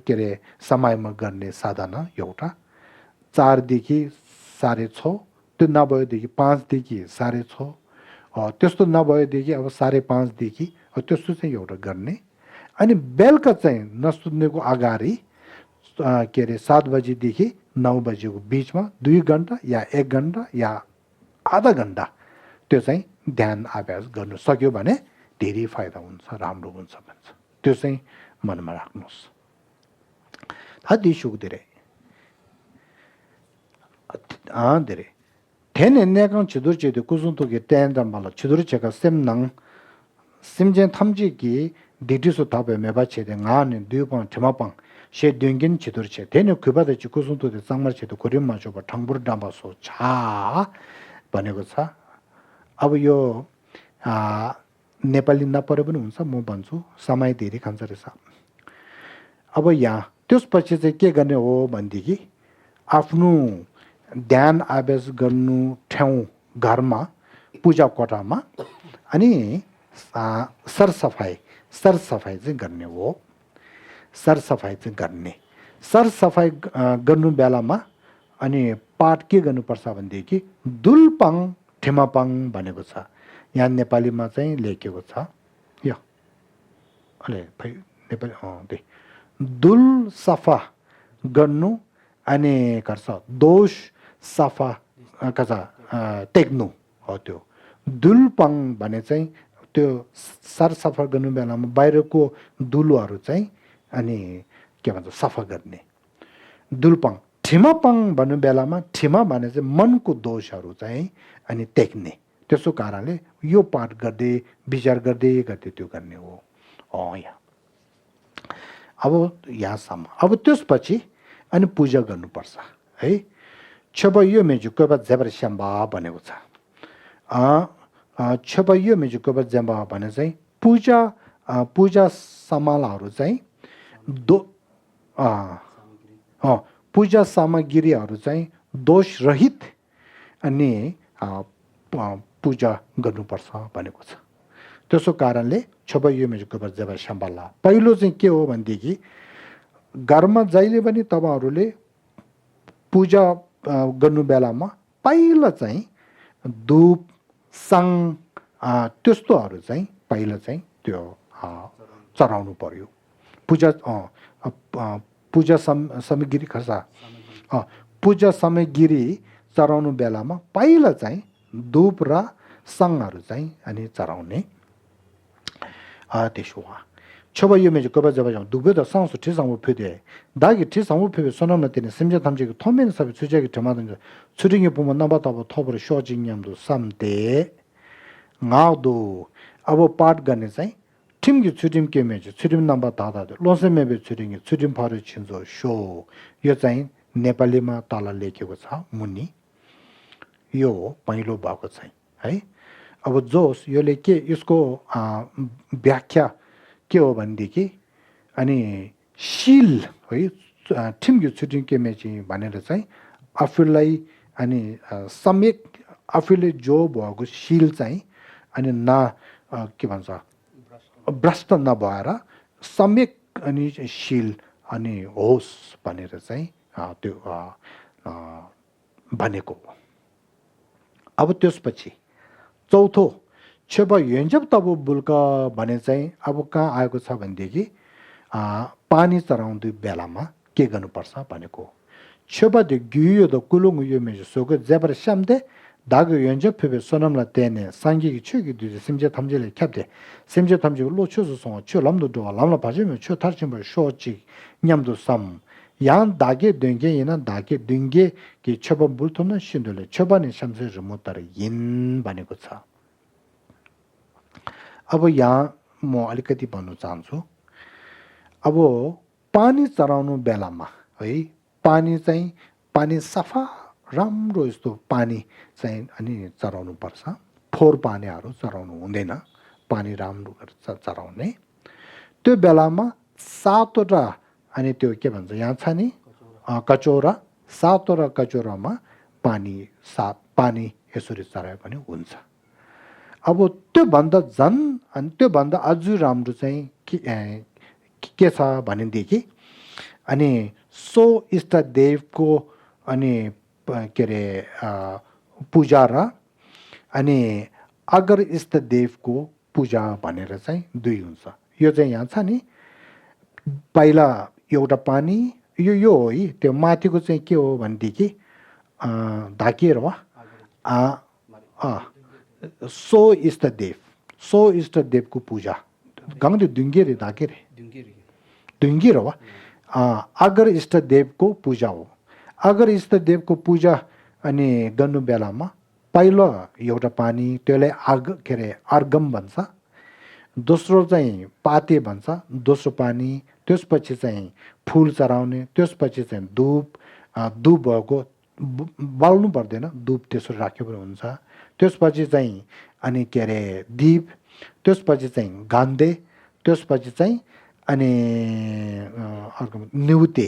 के रे समयमा गर्ने साधना एउटा 4 देखि 6:30 त्यो नभएदेखि 5 देखि 6:30 त्यस्तो नभएदेखि अब 5:30 देखि त्यस्तो चाहिँ एउटा गर्ने अनि बेलुका चाहिँ नसुत्नेको अगाडि के रे 7 बजेदेखि 9 बजेको बीचमा 2 घण्टा या 1 घण्टा या आधा घण्टा त्यो चाहिँ ध्यान अभ्यास गर्न सक्यो भने धेरै फाइदा हुन्छ राम्रो हुन्छ भन्छ त्यो चाहिँ मनमा राख्नुहोस् हदि सुक्दिरे धेरै Tene nekang chidur chedi kuzuntu ki tendam bala chidur cheka sem nang simjen thamji ki didisu tabe meba chedi nga ne duyupang timapang she dyungin chidur che tene kubada chi kuzuntu de sangmar chedi kurim ma choba thangbur damba so cha भनेको छ अब यो नेपाली नपरे पनि हुन्छ म भन्छु समय धेरै खान्छ रहेछ अब यहाँ त्यसपछि चाहिँ के गर्ने हो भनेदेखि आफ्नो ध्यान अभ्यास गर्नु ठाउँ घरमा पूजा कोठामा अनि सरसफाई चाहिँ गर्ने हो सरसफाई चाहिँ गर्ने सरसफाई गर्नु बेलामा अनि पाठ के गर्नुपर्छ भनेदेखि दुलपाङ ठेमापाङ भनेको छ यहाँ नेपालीमा चाहिँ लेखेको छ यो अले भाइ नेपाली त्यही दुल सफा गर्नु अनि गर्छ दोष सफा कसा टेक्नु हो त्यो दुलपाङ भने चाहिँ त्यो सरसफा गर्नु बेलामा बाहिरको दुलोहरू चाहिँ अनि के भन्छ सफा गर्ने दुलपाङ ठिमापाङ भन्नु बेलामा ठिमा भने चाहिँ मनको दोषहरू चाहिँ अनि टेक्ने त्यसो कारणले यो पाठ गर्दै विचार गर्दै त्यो गर्ने हो यहाँ अब यहाँसम्म अब त्यसपछि अनि पूजा गर्नुपर्छ है छबैयो मेजुकोबा जबर श्याम्बा भनेको छ छबैयो मेजुकोबा जम्बा भने चाहिँ पूजा सामानहरू चाहिँ पूजा सामग्रीहरू चाहिँ दोष रहित अनि पूजा गर्नुपर्छ भनेको छ त्यसो कारणले छबैयो मेजुकोबा जबर श्याम्बाला पहिलो चाहिँ के हो भनेदेखि घरमा जहिले पनि तपाईहरुले पूजा गर्नु बेलामा पहिला चाहिँ धूप साङ त्यस्तोहरू चाहिँ पहिला चाहिँ त्यो चढाउनु पर्यो पूजा सामग्री खर्च पूजा सामग्री चढाउनु बेलामा पहिला चाहिँ धूप र साङहरू चाहिँ अनि चढाउने त्यसो हो छबैयो मेज कबा जब जाउँ दुबे द सांस ठिसाउ फेदे दागी ठिसाउ फेबे सोनम नतिने सिमजे थामजे थोमेन सब सुजेगे ठमादन छुरिङे पुम नबा तब थबर शोजिङ यामदो समते ngaudो अब पाठ गर्ने चाहिँ ठिमगी छुरिम के मेज छुरिम नम्बर दादा लोसे मेबे छुरिङ छुरिम फारे छिन्जो शो यो चाहिँ नेपालीमा तल लेखेको छ मुनि यो पहिलो भएको चाहिँ है अब जोस योले के यसको व्याख्या के हो भनेदेखि अनि शील है ठिमगी छुटिङ के मेची भनेर चाहिँ आफूलाई अनि सम्यक आफूले जो भएको शील चाहिँ अनि के भन्छ भ्रष्ट नभएर सम्यक अनि शील अनि होस् भनेर चाहिँ त्यो भनेको अब त्यसपछि चौथो छेबा यन्जब तब बुल्का भने चाहिँ अब कहाँ आएको छ भनेदेखि पानी चढाउँदै बेलामा के गर्नुपर्छ भनेको छेबा दे गुयो द कुलुङ यो मेज सोको जबर शामदे दागो यन्जब फेबे सोनमला तेने सांगी छुगी दु सिमजे थम्जेले ख्याप्दे सिमजे थम्जे लोछोसो सँग छु लम्दो दो लम्ला पाजेमे छु थार्चिम शोची न्यामदो सम यान दागे दंगे यना दागे दंगे कि छबा बुल्थन सिन्दुले छबा ने शमसे रमोतर यिन भनेको छ अब यहाँ म अलिकति भन्नु चाहन्छु अब पानी चढाउनु बेलामा है पानी सफा राम्रो यस्तो पानी चाहिँ अनि चढाउनु पर्छ फोहोर पानीहरू चढाउनु हुँदैन पानी राम्रो चढाउने त्यो बेलामा सातवटा अनि त्यो के भन्छ यहाँ छ नि कचौरा सातवटा कचौरामा पानी यसरी चरायो भने हुन्छ। अब त्यो भन्दा झन् अनि त्यो भन्दा अझै राम्रो चाहिँ के छ भनेदेखि अनि सो इष्टदेवको अनि के अरे पूजा र अनि अगर इष्टदेवको पूजा भनेर चाहिँ दुई हुन्छ। यो चाहिँ यहाँ छ नि, पहिला एउटा पानी यो हो है, त्यो माथिको चाहिँ के हो भनेदेखि ढाकिएर वा सो इष्टदेवको पूजा गंगदे दुंगेरे ढाकेरे दुंगेर वा अगर इष्टदेवको पूजा हो। अगर इष्टदेवको पूजा अनि गर्नु बेलामा पहिलो एउटा पानी त्यसलाई के अरे अर्गम भन्छ, दोस्रो चाहिँ पाते भन्छ, दोस्रो पानी, त्यसपछि चाहिँ फूल चढाउने, त्यसपछि चाहिँ धूप भएको बाल्नु पर्दैन, धूप त्यसो राख्यो भने हुन्छ। त्यसपछि चाहिँ अनि के अरे दीप, त्यसपछि चाहिँ गान्धे, त्यसपछि चाहिँ अनि अर्को निउते।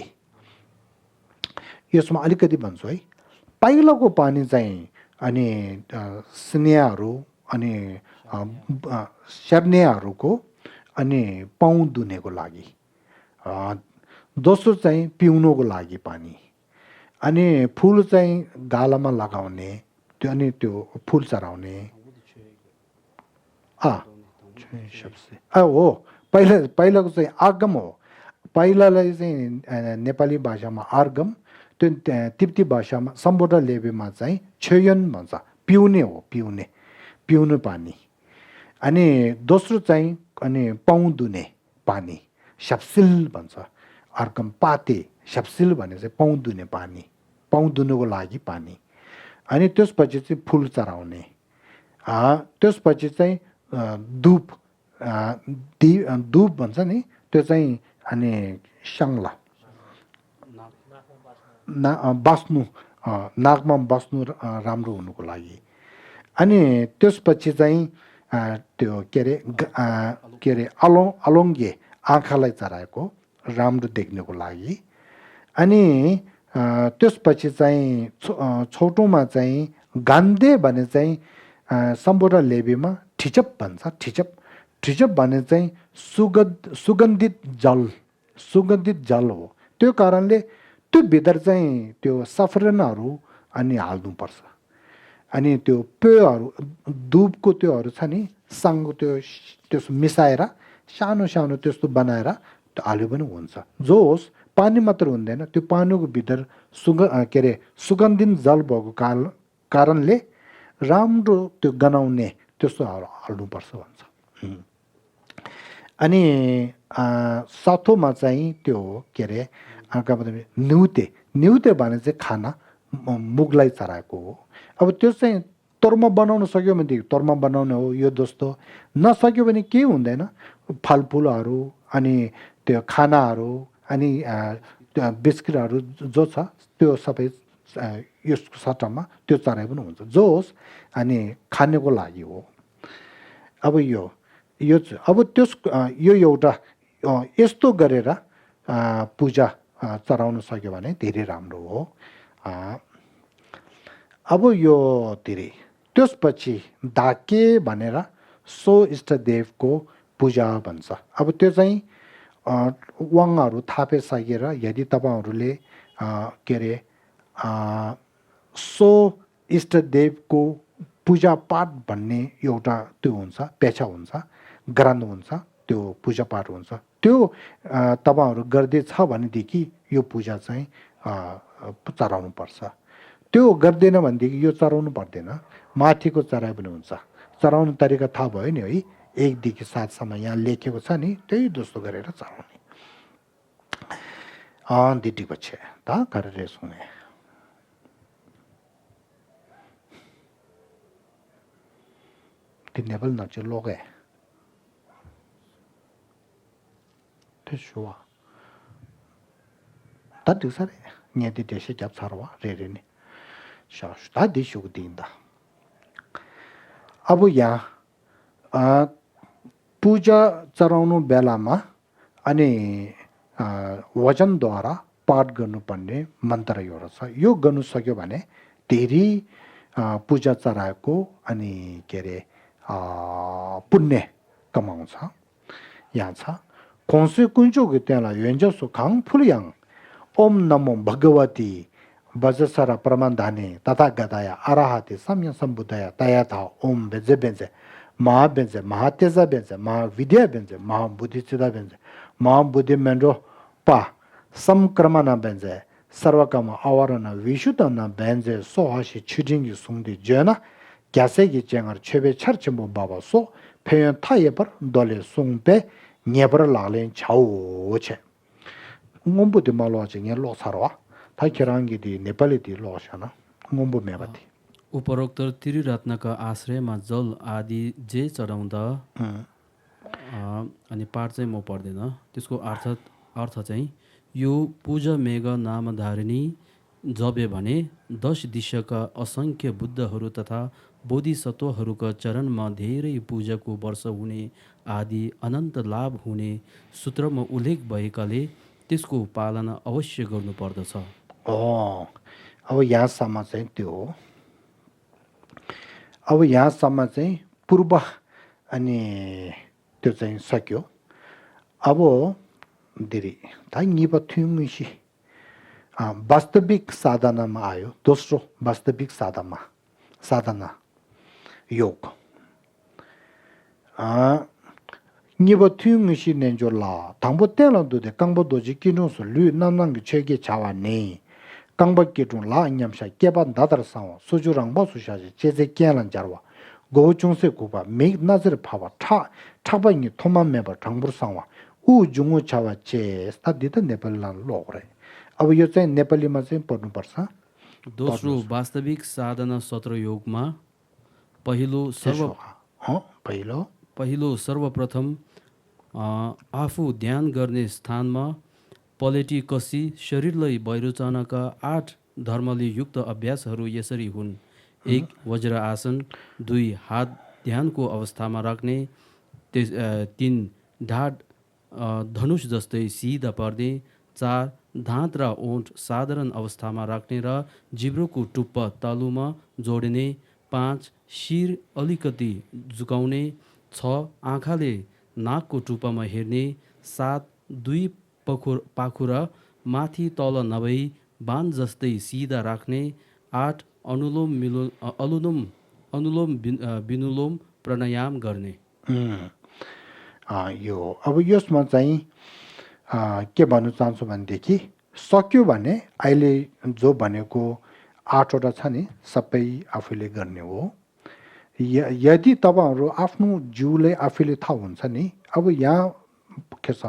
यसमा अलिकति भन्छु है। पहिलोको पानी चाहिँ अनि स्नेहहरू अनि स्याब्नेहरूको अनि पाउ दुनेको लागि, दोस्रो चाहिँ पिउनुको लागि पानी, अनि फूल चाहिँ गालामा लगाउने, त्यो अनि त्यो फूल चढाउने हो। पहिलाको चाहिँ आगम हो। पहिलालाई चाहिँ नेपाली भाषामा आर्गम, त्यो तिब्बती भाषामा सम्बोधा लेबेमा चाहिँ छयन भन्छ, पिउने हो, पिउने पानी। अनि दोस्रो चाहिँ अनि पाउ दुने पानी स्याप्सिल भन्छ, अर्कम पाते स्याप्सिल भने चाहिँ पाउ दुने पानी, पाउ दुनुको लागि पानी। अनि त्यसपछि चाहिँ फूल चढाउने, त्यसपछि चाहिँ धूप भन्छ नि, त्यो चाहिँ अनि सङ्ला बस्नु, नाकमा बस्नु राम्रो हुनुको लागि। अनि त्यसपछि चाहिँ त्यो के अरे अलोङ्गे आँखालाई चढाएको राम्रो देख्नको लागि। अनि त्यसपछि चाहिँ छोटोमा चाहिँ गान्धे भने चाहिँ सम्बोधा लेबीमा ठिचप भन्छ। ठिचप भने चाहिँ सुगन्धित जल हो। त्यो कारणले त्यो भित्र चाहिँ त्यो सफरनहरू अनि हाल्नुपर्छ। अनि त्यो पेयहरू धुपको त्योहरू छ नि, साङ्गो त्यसो मिसाएर सानो सानो त्यस्तो बनाएर त्यो हाल्यो पनि हुन्छ। जो होस् पानी मात्र हुँदैन, त्यो पानीको भित्र के अरे सुगन्धित जल भएको कारणले राम्रो त्यो गनाउने त्यस्तो हाल्नुपर्छ भन्छ। अनि साथोमा चाहिँ त्यो के अरे न्युते भने चाहिँ खाना मुगलाई चढाएको हो। अब त्यो चाहिँ तोर्मा बनाउन सक्यो भनेदेखि तोर्मा बनाउने हो। यो जस्तो नसक्यो भने केही हुँदैन, फलफुलहरू अनि त्यो खानाहरू अनि बिस्किटहरू जो छ त्यो सबै यसको सट्टामा त्यो चढाइ पनि हुन्छ। जो होस् अनि खानेको लागि हो। अब यो अब यो एउटा यस्तो गरेर पूजा चढाउन सक्यो भने धेरै राम्रो हो। अब यो धेरै त्यसपछि ढाके भनेर सो इष्टदेवको पूजा भन्छ। अब त्यो चाहिँ वाङहरू थापिसकेर यदि तपाईँहरूले के अरे सो इष्टदेवको पूजा पाठ भन्ने एउटा त्यो हुन्छ, पेचा हुन्छ, ग्रन्थ हुन्छ, त्यो पूजा पाठ हुन्छ, त्यो तपाईँहरू गर्दैछ भनेदेखि यो पूजा चाहिँ चढाउनु पर्छ। त्यो गर्दैन भनेदेखि यो चढाउनु पर्दैन, माथिको चढाइ पनि हुन्छ। चढाउने तरिका थाहा भयो नि है, 1 देखि 7सम्म यहाँ लेखेको छ नि, त्यही जस्तो गरेर चढाउने। दिदी बच्चे ता गरेर सुने तिन्ने बल नच लोगे त्यसो ता दिसरे न्यादि देशे जब सरवा रेरे नि शास्ता दिशो दिंदा। अब यहाँ पूजा चढाउनु बेलामा अनि वचनद्वारा पाठ गर्नुपर्ने मन्त्र एउटा छ। यो गर्नु सक्यो भने धेरै पूजा चढाएको अनि के अरे पुण्य कमाउँछ यहाँ छ खोसे कुञ्चोको त्यहाँलाई युन्जसो खाङ फुलियाङ ओम नमो भगवती वजसरा प्रमान्धाने तथा गदाया अराहते सम्य सम्बुद्धया तया था ओम बेजे बेजे महाबेजे महातेजा बेजे महाविद्या बेजे महाबुद्धिचिदा बेजे महाबुद्धि मेन्डो पा समक्रमना बेजे सर्वकम आवरण विशुद्धन बेजे सोहाशी छिजिङी सुङदी जेना ग्यासेगी चेंगर छेबे छर्चमो बाबा सो फेयन थाये पर दले सुङपे नेबर लालेन छाउ छे ngombu de malo che nge lo sarwa ta kirangi di nepali di lo shana ngombu mebati उपरोक्त त्रिरत्नका आश्रयमा जल आदि जे चढाउँदा अनि पाठ चाहिँ म पढ्दैन त्यसको अर्थ चाहिँ यो पूजा मेघ नामधारिणी जबे भने 10 दिशाका असंख्य बुद्धहरू तथा बोधिसत्वहरूका चरणमा धेरै पूजाको वर्ष हुने आदि अनन्त लाभ हुने सूत्रमा उल्लेख भएकाले त्यसको पालना अवश्य गर्नुपर्दछ अब यहाँसम्म चाहिँ त्यो अब यहाँसम्म चाहिँ पूर्व अनि त्यो चाहिँ सक्यो अब धेरै निप थ्युङसी वास्तविक साधनामा आयो दोस्रो वास्तविक साधना योग निप थ्युङसी नेन्जो ला थांबो तेला दुदे कांबो दोजी किनुस लु नामनांग छेगे छावा ने कांबो केटु ला न्यामसा केबा दादर साव सुजुरांग बो सुशाजे चेजे केलन जारवा गोचुंसे कुबा मे नजर फावा ठाबाङि थोमा मेबा थांबुर साव उ जुङु छावा चे स्तादित नेपाल ला लोगरे अब यो चाहिँ नेपालीमा चाहिँ पढ्नु पर्छ दोस्रो वास्तविक साधना सत्र योगमा पहिलो सर्वप्रथम आफू ध्यान गर्ने स्थानमा पलेटी कसी शरीरलाई भैरुचानका 8 धर्मले युक्त अभ्यासहरू यसरी हुन् 1 वज्र आसन 2 हात ध्यानको अवस्थामा राख्ने 3 ढाड धनुष जस्तै सिधा पर्ने 4 दाँत र ओठ साधारण अवस्थामा राख्ने र जिब्रोको टुप्पा तालुमा जोड्ने 5 शिर अलिकति झुकाउने 6 आँखाले नाकको टुप्पामा हेर्ने 7 दुई पाखुरा माथि तल नभई बाण जस्तै सिधा राख्ने 8 अनुलोम विनुलोम प्राणायाम गर्ने यो अब यसमा चाहिँ के भन्न चाहन्छु भनेदेखि सक्यो भने अहिले जो भनेको 8 वटा छ नि सबै आफूले गर्ने हो यदि तपाईहरु आफ्नो जिउले आफूले थाहा हुन्छ नि अब यहाँ के छ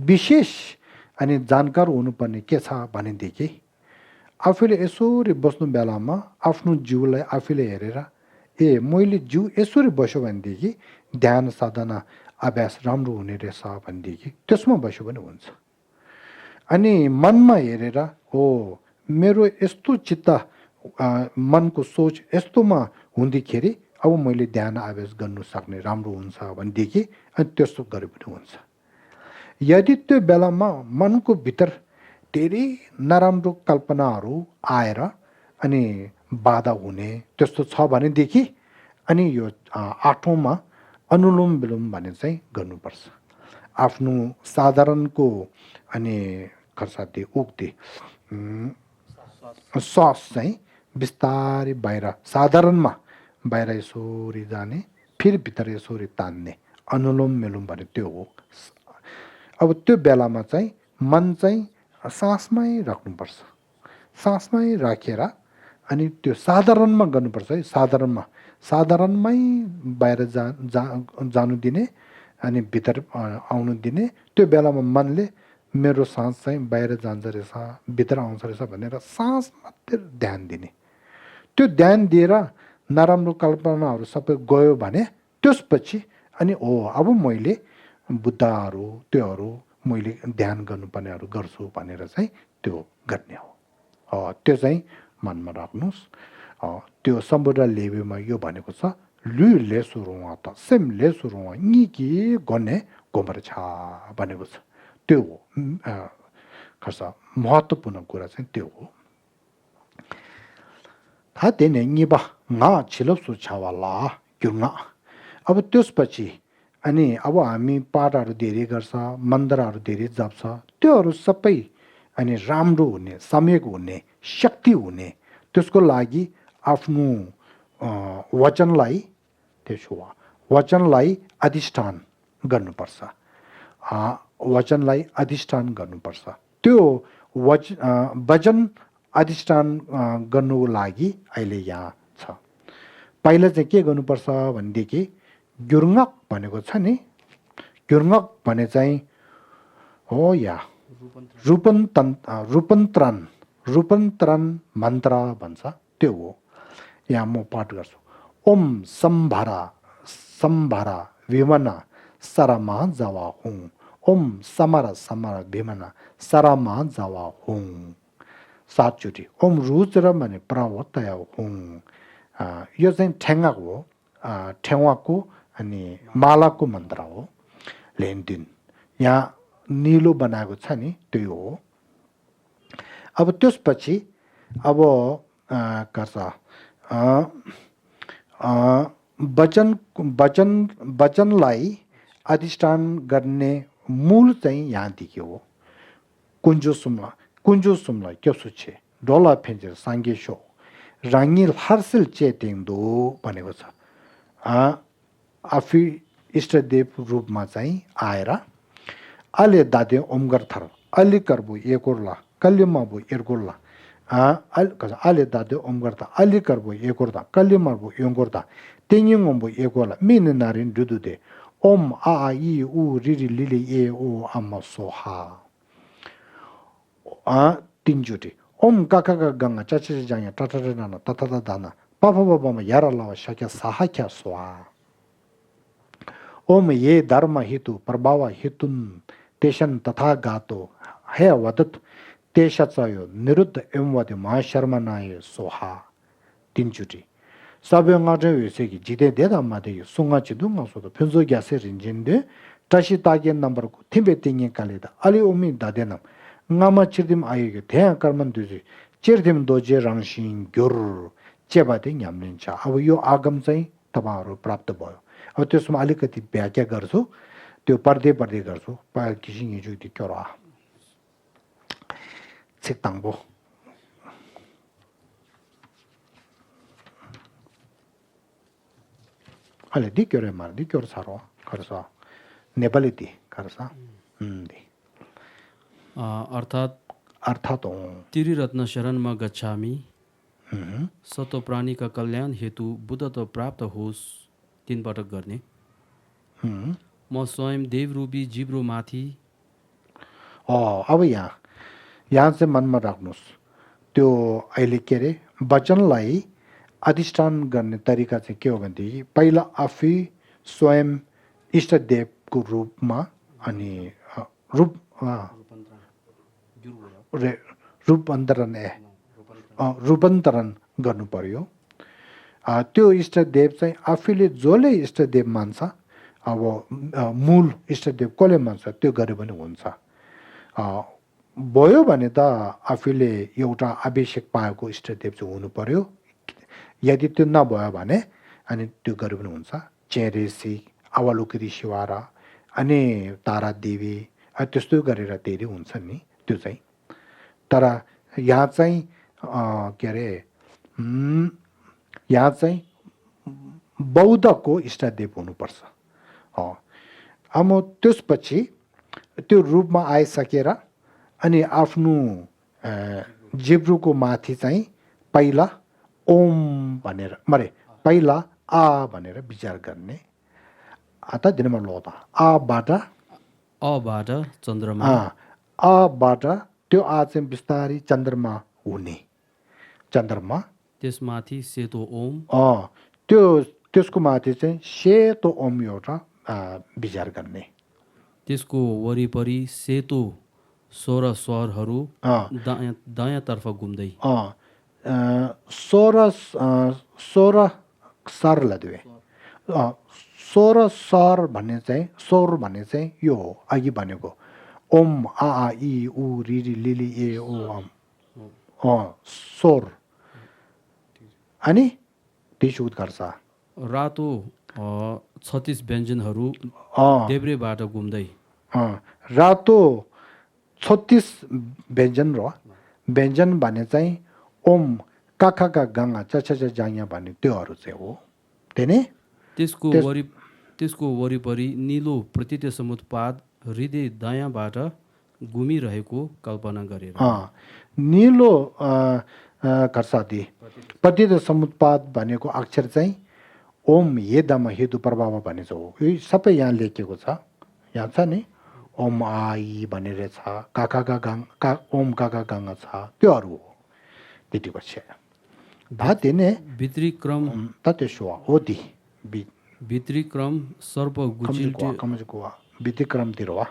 विशेष अनि जानकार हुनुपर्ने के छ भनेदेखि आफूले यसरी बस्नु बेलामा आफ्नो जिउलाई आफूले हेरेर मैले जिउ यसरी बस्यो भनेदेखि ध्यान साधना अभ्यास राम्रो हुने रहेछ भनेदेखि त्यसमा बस्यो भने हुन्छ अनि मनमा हेरेर हो मेरो यस्तो चित्त मनको सोच यस्तोमा हुँदाखेरि अब मैले ध्यान अभ्यास गर्नु सक्ने राम्रो हुन्छ भनेदेखि अनि त्यस्तो गरे पनि हुन्छ यदि त्यो बेलामा मनको भित्र धेरै नराम्रो कल्पनाहरू आएर अनि बाधा हुने त्यस्तो छ भनेदेखि अनि यो 8औँमा अनुलोम विलोम भने चाहिँ गर्नुपर्छ आफ्नो साधारणको अनि खर्साती उक्ति श्वास चाहिँ बिस्तारै बाहिर साधारणमा बाहिर यसरी जाने फेरि भित्र यसरी तान्ने अनुलोम विलोम भने त्यो हो अब त्यो बेलामा चाहिँ मन चाहिँ सासमै राख्नुपर्छ सासमै राखेर अनि त्यो साधारणमा गर्नुपर्छ है साधारणमै बाहिर जानु दिने अनि भित्र आउनु दिने त्यो बेलामा मनले मेरो सास चाहिँ बाहिर जान्छ रहेछ भित्र आउँछ रहेछ भनेर सास मात्रै ध्यान दिने त्यो ध्यान दिएर नराम्रो कल्पनाहरू सबै गयो भने त्यसपछि अनि अब मैले बुद्धहरू त्योहरू मैले ध्यान गर्नुपर्नेहरू गर्छु भनेर चाहिँ त्यो गर्ने हो त्यो चाहिँ मनमा राख्नुहोस् त्यो सम्बुद्ध लेबेमा यो भनेको छ लु ले सुरुवा त सेम ले सुरुवा नि के गर्ने गोबर छ भनेको छ त्यो हो खर्च महत्त्वपूर्ण कुरा चाहिँ त्यो हो 다 되네 니바 나 칠업수 차와라 gyurna अब त्यसपछि अनि अब हामी पाठहरू धेरै गर्छ मन्त्रहरू धेरै जप्छ त्योहरू सबै अनि राम्रो हुने सम्यक हुने शक्ति हुने त्यसको लागि आफ्नो वचनलाई त्यसो वचनलाई अधिष्ठान गर्नुपर्छ वचनलाई अधिष्ठान गर्नुपर्छ त्यो वचन अधिष्ठान गर्नुको लागि अहिले यहाँ छ पहिला चाहिँ के गर्नुपर्छ भनेदेखि gyurngak भनेको छ नि gyurngak भने चाहिँ हो या रूपान्तरण मन्त्र भन्छ त्यो हो यहाँ म पाठ गर्छु ओम सम्भरा विमना सरमा जावा हुँ ओम समरा विमना सरमा जावा हुँ सातचोटि ओम रुद्र भने प्रवतया हुँ यो चाहिँ ठेङ्गाको हो ठेवाको अनि मालाको मन्त्र हो लेनदिन यहाँ निलो बनाएको छ नि त्यो हो अब त्यसपछि अब गर्छ वचनलाई अधिष्ठान गर्ने मूल चाहिँ यहाँ देखियो हो कुञ्जो सुम्ला क्या सुछे डोला फेन्चेर साङ्गे सो राङ्गिल हर्सिल चेतेङ्दो भनेको छ आफै इष्टदेव रूपमा चाहिँ आएर अहिले दादे ओमगर थर अलि कर्बु एकोर्ला कल्यमाबु एर्गोर्ला अहिले दादे ओमगर त अलि कर्बु एकोर्दा कल्यमाबु एङ्गोर्दा तेङ्यङबु एकोर्ला मिन नारिन दुदुदे ओम आ इ उ रिरि लिलि ए ओ आमा सोहा तीनचोटि ओम काका गङ्गा चाचा जाया टाटा नाना तथा दाना पापा बाबामा यारा लावा शक्य साहाक्या स्वा ओम ये धर्म हेतु प्रभाव हेतुन तेशन तथा गातो है वदत तेशचयो निरुद्ध एवं वदे महाशर्मनाय सोहा तीनचोटि सबै ngaje yusegi jide deda made sunga chidunga sodo phenzo gyase rinjinde tashi tagyen number ko thimbe tingye kaleda ali umi dadena ngama chirdim ayege thya karman duji chirdim doje rangshin gyur चेबाते ञाम्लिन्छ अब यो आगम चाहिँ तपाईहरु प्राप्त भयो अब त्यसमा अलिकति व्याख्या गर्छु त्यो पढ्दै गर्छु किसिङ हिजो दिक्करा छिताङबो अहिले दिक्करे मार दिक्कर सारो गर्छ नेपाली दि गर्छ अर्थात त्रिरत्न शरणमा गच्छामि सतो प्राणीका कल्याण हेतु बुद्धत्व प्राप्त होस् तीन पटक गर्ने म स्वयं देवरूपी जिब्रो माथि अब यहाँ चाहिँ मनमा राख्नुहोस् त्यो अहिले के अरे वचनलाई अधिष्ठान गर्ने तरिका चाहिँ के हो भनेदेखि पहिला आफै स्वयं इष्टदेवको रूपमा अनि रूपान्तरण गर्नु पर्यो त्यो इष्टदेव चाहिँ आफैले जसले इष्टदेव मान्छ अब मूल इष्टदेव कसले मान्छ त्यो गरे पनि हुन्छ भयो भने त आफैले एउटा अभिषेक पाएको इष्टदेव चाहिँ हुनु पर्यो यदि त्यो नभयो भने अनि त्यो गरे पनि हुन्छ चेरेसी अवलोकरी शिवारा अनि तारा देवी त्यस्तो गरेर धेरै हुन्छ नि त्यो चाहिँ तर यहाँ चाहिँ के अरे यहाँ चाहिँ बौद्धको इष्टदेव हुनुपर्छ अब त्यसपछि त्यो रूपमा आइसकेर अनि आफ्नो जिब्रोको माथि चाहिँ पहिला ओम भनेर पहिला आ भनेर विचार गर्ने आता दिनमा लोता आबाट चन्द्रमा आबाट त्यो आ चाहिँ बिस्तारै चन्द्रमा हुने चन्द्रमा त्यसमाथि सेतो ओम त्यसको माथि चाहिँ सेतो ओम एउटा विचार गर्ने त्यसको वरिपरि सेतो 16 स्वरहरू दायाँतर्फ घुम्दै 16 सरलाई दुवे 16 सर भन्ने चाहिँ स्वर भन्ने चाहिँ यो हो अघि भनेको ओम आ इ उ रि लिलि ए ओ स्वर अनि टिसुत गर्छ रातो 36 व्यञ्जनहरू अ देब्रेबाट घुम्दै रातो 36 व्यञ्जन र व्यञ्जन भने चाहिँ ओम काखाका गाङा चचा जाङ्या भन्ने त्योहरू चाहिँ हो त्यही नै त्यसको वरिपरि निलो प्रतीत समुत्पाद हृदय दायाँबाट घुमिरहेको कल्पना गरेर निलो खर्सादी प्रतीत समुत्पाद भनेको अक्षर चाहिँ ओम हेदम हेतु प्रभाव भनेको हो यो सबै यहाँ लेखिएको छ यहाँ छ नि ओम आई भनेर छ काकाका गाङ ओम काका गाङ छ त्योहरू हो त्यति पछि भातिने भित्री क्रम ततेसो होदी भित्री क्रम सर्प गुचिल्टे कमजको व्यतिक्रम तिरवा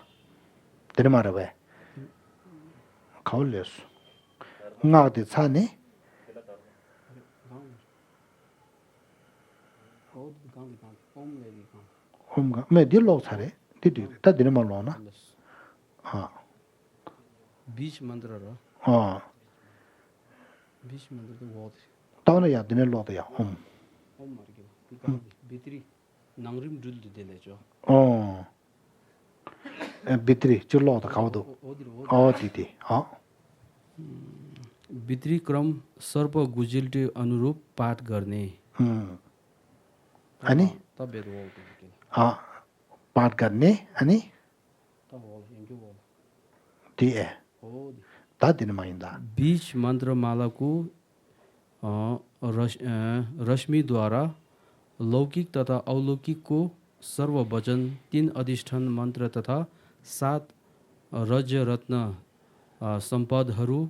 तिरमा रवे खाउलेस उङाते छ नि ओम मे दिलो छ रे त्यति त दिनमा लौना बीच मन्त्र र अँ बीच मन्त्र त बहुत ताउन याद दिने लो त या ओम ओम मर्के भित्री नङरिम जुल दिले छ भित्री चुल्लो त खाउँदो दिदी भित्री क्रम सर्प गुजिल्टे अनुरूप पाठ गर्ने अनि पाठ गर्ने अनि दिए ता दिन महिन्दा बीच मन्त्रमालाको रश्मिद्वारा लौकिक तथा अलौकिकको सर्ववचन 3 अधिष्ठान मन्त्र तथा 7 रज्यरत्न सम्पदहरू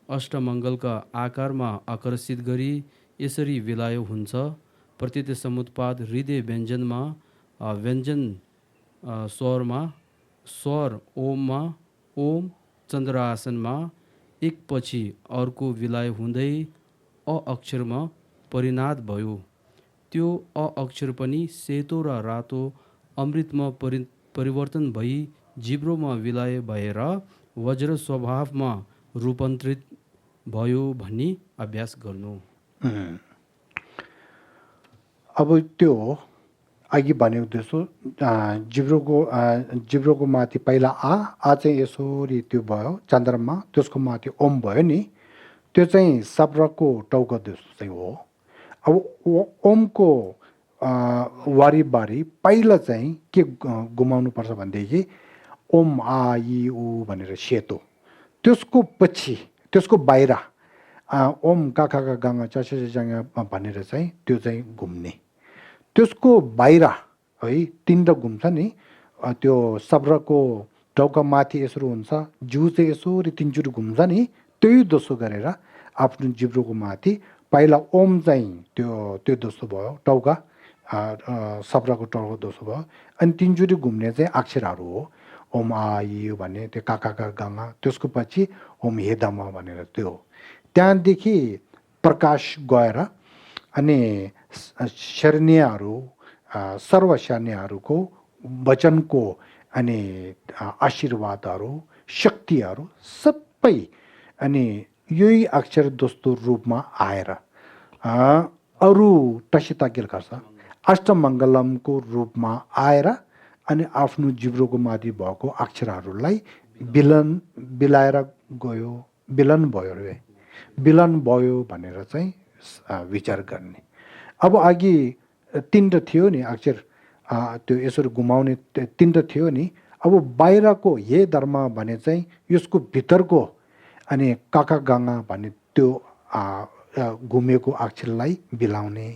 अष्टमङ्गलका आकारमा आकर्षित गरी यसरी विलाय हुन्छ प्रतीत समुत्पाद हृदय व्यञ्जनमा व्यञ्जन स्वरमा स्वर ओममा ओम चन्द्रासनमा एकपछि अर्को विलाय हुँदै अ अक्षरमा परिणात भयो त्यो अ अक्षर पनि सेतो र रातो अमृतमा परिवर्तन भई जिब्रोमा विलय भएर वज्र स्वभावमा रूपान्तरित भयो भनी अभ्यास गर्नु अब त्यो अघि भनेको त्यसो जिब्रोको माथि पहिला आ चाहिँ यसरी त्यो भयो चन्द्रमा त्यसको माथि ओम भयो नि त्यो चाहिँ सब्रको टाउको जस्तो चाहिँ हो अब ओमको वारिबारी पहिला चाहिँ के घुमाउनु पर्छ भनेदेखि ओम आ इ उ भनेर सेतो त्यसको पछि त्यसको बाहिर ओम काका गाङा चचाजाङा भनेर चाहिँ त्यो चाहिँ घुम्ने त्यसको बाहिर है तिनवटा घुम्छ नि त्यो सब्रको टाउका माथि यसो हुन्छ जिउ चाहिँ यसरी तिनचोटि घुम्छ नि त्यही दोस्रो गरेर आफ्नो जिब्रोको माथि पहिला ओम चाहिँ त्यो दोस्रो भयो टाउका सब्राको टाउको दोस्रो भयो अनि तिनचोटि घुम्ने चाहिँ अक्षरहरू हो ओम आ इ भन्ने त्यो काका गाङा त्यसको पछि ओम हेदम भनेर त्यो त्यहाँदेखि प्रकाश गएर अनि शरणीयहरू सर्वशरणीयहरूको वचनको अनि आशीर्वादहरू शक्तिहरू सबै अनि यही अक्षर दोस्तो रूपमा आएर अरू टसिताकिल गर्छ अष्टमङ्गलमको रूपमा आएर अनि आफ्नो जिब्रोको माथि भएको अक्षरहरूलाई बिलाएर गयो विलन भयो भनेर चाहिँ विचार गर्ने अब अघि तिनवटा थियो नि अक्षर त्यो यसरी घुमाउने तिनवटा थियो नि अब बाहिरको हे धर्म भने चाहिँ यसको भित्रको अनि काका गाङा भन्ने त्यो घुमेको अक्षरलाई बिलाउने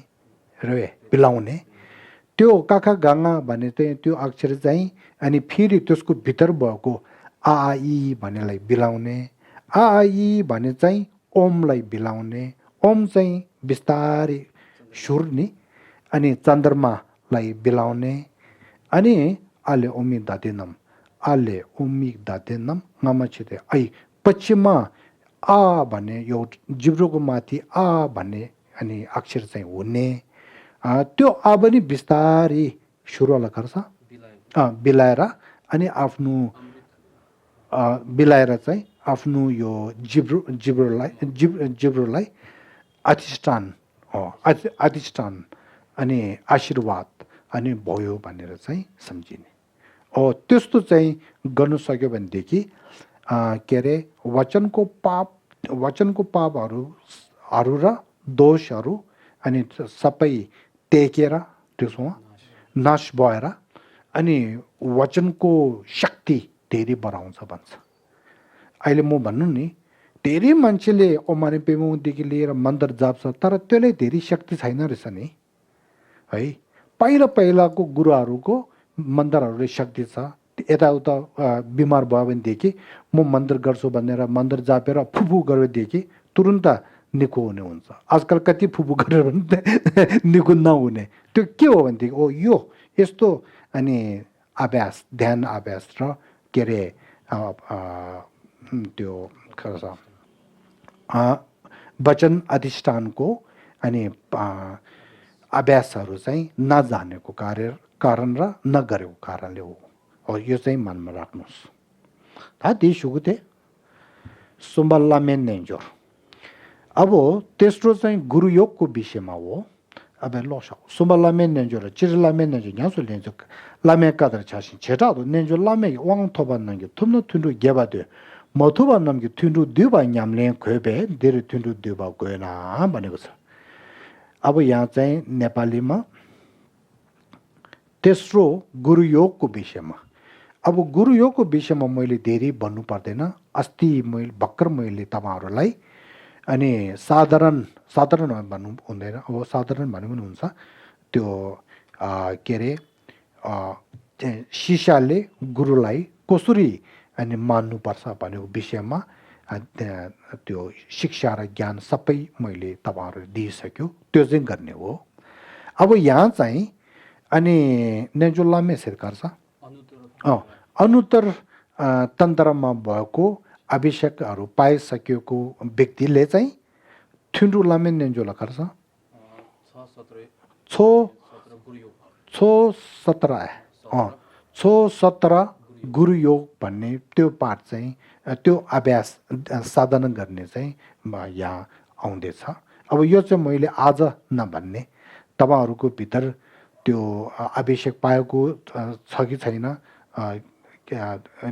त्यो काका गाङा भन्ने चाहिँ त्यो अक्षर चाहिँ अनि फेरि त्यसको भित्र भएको आ इ भन्नेलाई बिलाउने आ इ भने चाहिँ ओमलाई बिलाउने ओम चाहिँ बिस्तारै सुर नि अनि चन्द्रमालाई बिलाउने अनि आले ओमी दादेनम ngamachide ai पश्चिममा आ भन्ने यो जिब्रोको माथि आ भन्ने अनि अक्षर चाहिँ हुने त्यो आ पनि बिस्तारै सुरुवाला गर्छ बिलाएर अनि आफ्नो बिलाएर चाहिँ आफ्नो यो जिब्रोलाई अधिष्ठान अधिष्ठान अनि आशीर्वाद अनि भयो भनेर चाहिँ सम्झिने त्यस्तो चाहिँ गर्नु सक्यो भनेदेखि के अरे वचनको पापहरू र दोषहरू अनि सबै टेकेर त्यसमा नाश भएर अनि वचनको शक्ति धेरै बढाउँछ भन्छ अहिले म भन्नु नि धेरै मान्छेले ओमाने पेमुदेखि लिएर मन्दिर जाप्छ तर त्यसले धेरै शक्ति छैन रहेछ नि है पहिलाको गुरुहरूको मन्दिरहरूले शक्ति छ यताउता बिमार भयो भनेदेखि म मन्दिर गर्छु भनेर मन्दिर जापेर फुफु गरेदेखि तुरुन्त निको हुने हुन्छ आजकल कति फुफु गरेर निको नहुने त्यो के हो भनेदेखि यो यस्तो अनि अभ्यास ध्यान अभ्यास र के अरे त्यो वचन अधिष्ठानको अनि अभ्यासहरू चाहिँ नजानेको कारण र नगरेको कारणले हो यो चाहिँ मनमा राख्नुहोस् ती सुगुते सुम्बल्लामेन नेन्जोर अब तेस्रो चाहिँ गुरुयोगको विषयमा हो अब लोसा सुम्बल्लामेन नेन्जोर चिरलामेन नेन्जोर न्यासो नेन्जो लामे कादर छासिन छेटादो नेन्जो लामे वाङ थोban नंगे थुम्नो थुन्डु गेबादे मथुban नंगे थुन्डु दुबा न्यामले खोबे धेरै थुन्डु दुबा गएना भनेको छ अब यहाँ चाहिँ नेपालीमा तेस्रो गुरुयोगको विषयमा अब गुरुयोगको विषयमा मैले धेरै भन्नु पर्दैन अस्ति मैले तपाईहरुलाई अनि साधारण भन्नु हुँदैन अब साधारण भन्नु पनि हुन्छ त्यो के रे शिष्यले गुरुलाई कसरी अनि मान्नु पर्छ भनेको विषयमा त्यो शिक्षा र ज्ञान सबै मैले तपाईहरुलाई दिइसक्यो त्यो चाहिँ गर्ने हो अब यहाँ चाहिँ अनि नेजुल्लामे सरकार छ अनुत्तर तन्त्रमा भएको अभिषेकहरू पाइसकेको व्यक्तिले चाहिँ थुन्डु लामे नेन्जोला गर्छ छो 17 गुरुयोग भन्ने त्यो पाठ चाहिँ त्यो अभ्यास साधना गर्ने चाहिँ यहाँ आउँदैछ अब यो चाहिँ मैले आज नभन्ने तपाईहरुको भित्र त्यो अभिषेक पाएको छ कि छैन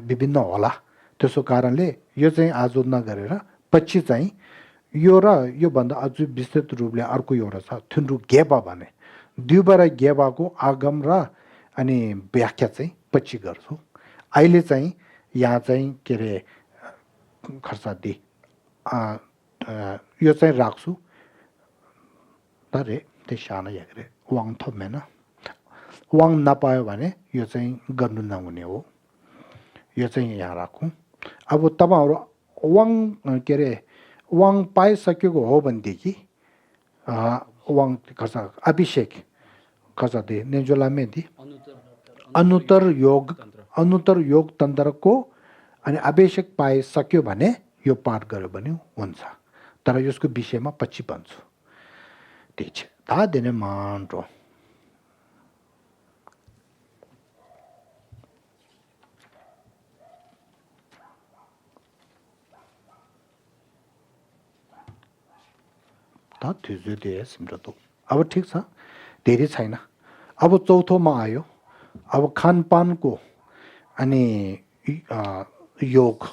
विभिन्न होला त्यसो कारणले यो चाहिँ आज नगरेर पछि चाहिँ यो र यो भन्दा अझ विस्तृत रूपले अर्को एउटा छ थुन्डु गेबा भने दुईबार गेबाको आगम र अनि व्याख्या चाहिँ पछि गर्छु अहिले चाहिँ यहाँ चाहिँ के रे खर्सादी यो चाहिँ राख्छु तरे त्यसैना यागरे वाङ थमेन वाङ नपायो भने यो चाहिँ गर्नु नहुने हो यो चाहिँ यहाँ राखौं अब तपाईहरु वाङ के रे वाङ पाइसकेको हो भनेदेखि वाङ खर्च अभिषेक खर्चदे नेजुलामेदी अनुत्तर योग तन्त्रको अनि अभिषेक पाइसक्यो भने यो पाठ गर्यो भने हुन्छ तर यसको विषयमा पछि भन्छु ठीक छ ता दिने मान्टो अब ठीक छ धेरै छैन अब चौथोमा आयो अब खानपानको अनि योग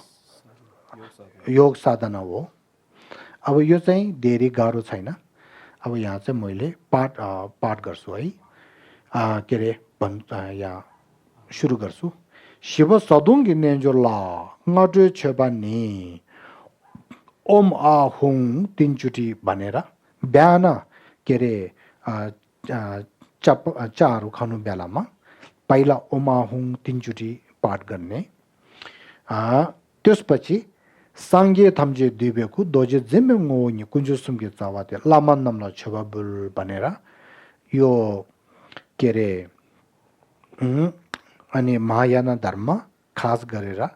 साधना हो अब यो चाहिँ धेरै गाह्रो छैन अब यहाँ चाहिँ मैले पाठ गर्छु है के रे यहाँ सुरु गर्छु शिव सदुङ्गी नेन्जोला ngadu छेबानी ओम आहुङ तीनचोटी भनेर बिहान के रे चाहरू खानु बेलामा पहिला ओम आहुङ तीनचोटी पाठ गर्ने त्यसपछि सांगे थम्जे दिबेको दोजे जेमे ngoni कुन्जुसुमगे चावाते लामान नामला छबाबुल भनेर यो के रे अनि महायाना धर्म खास गरेर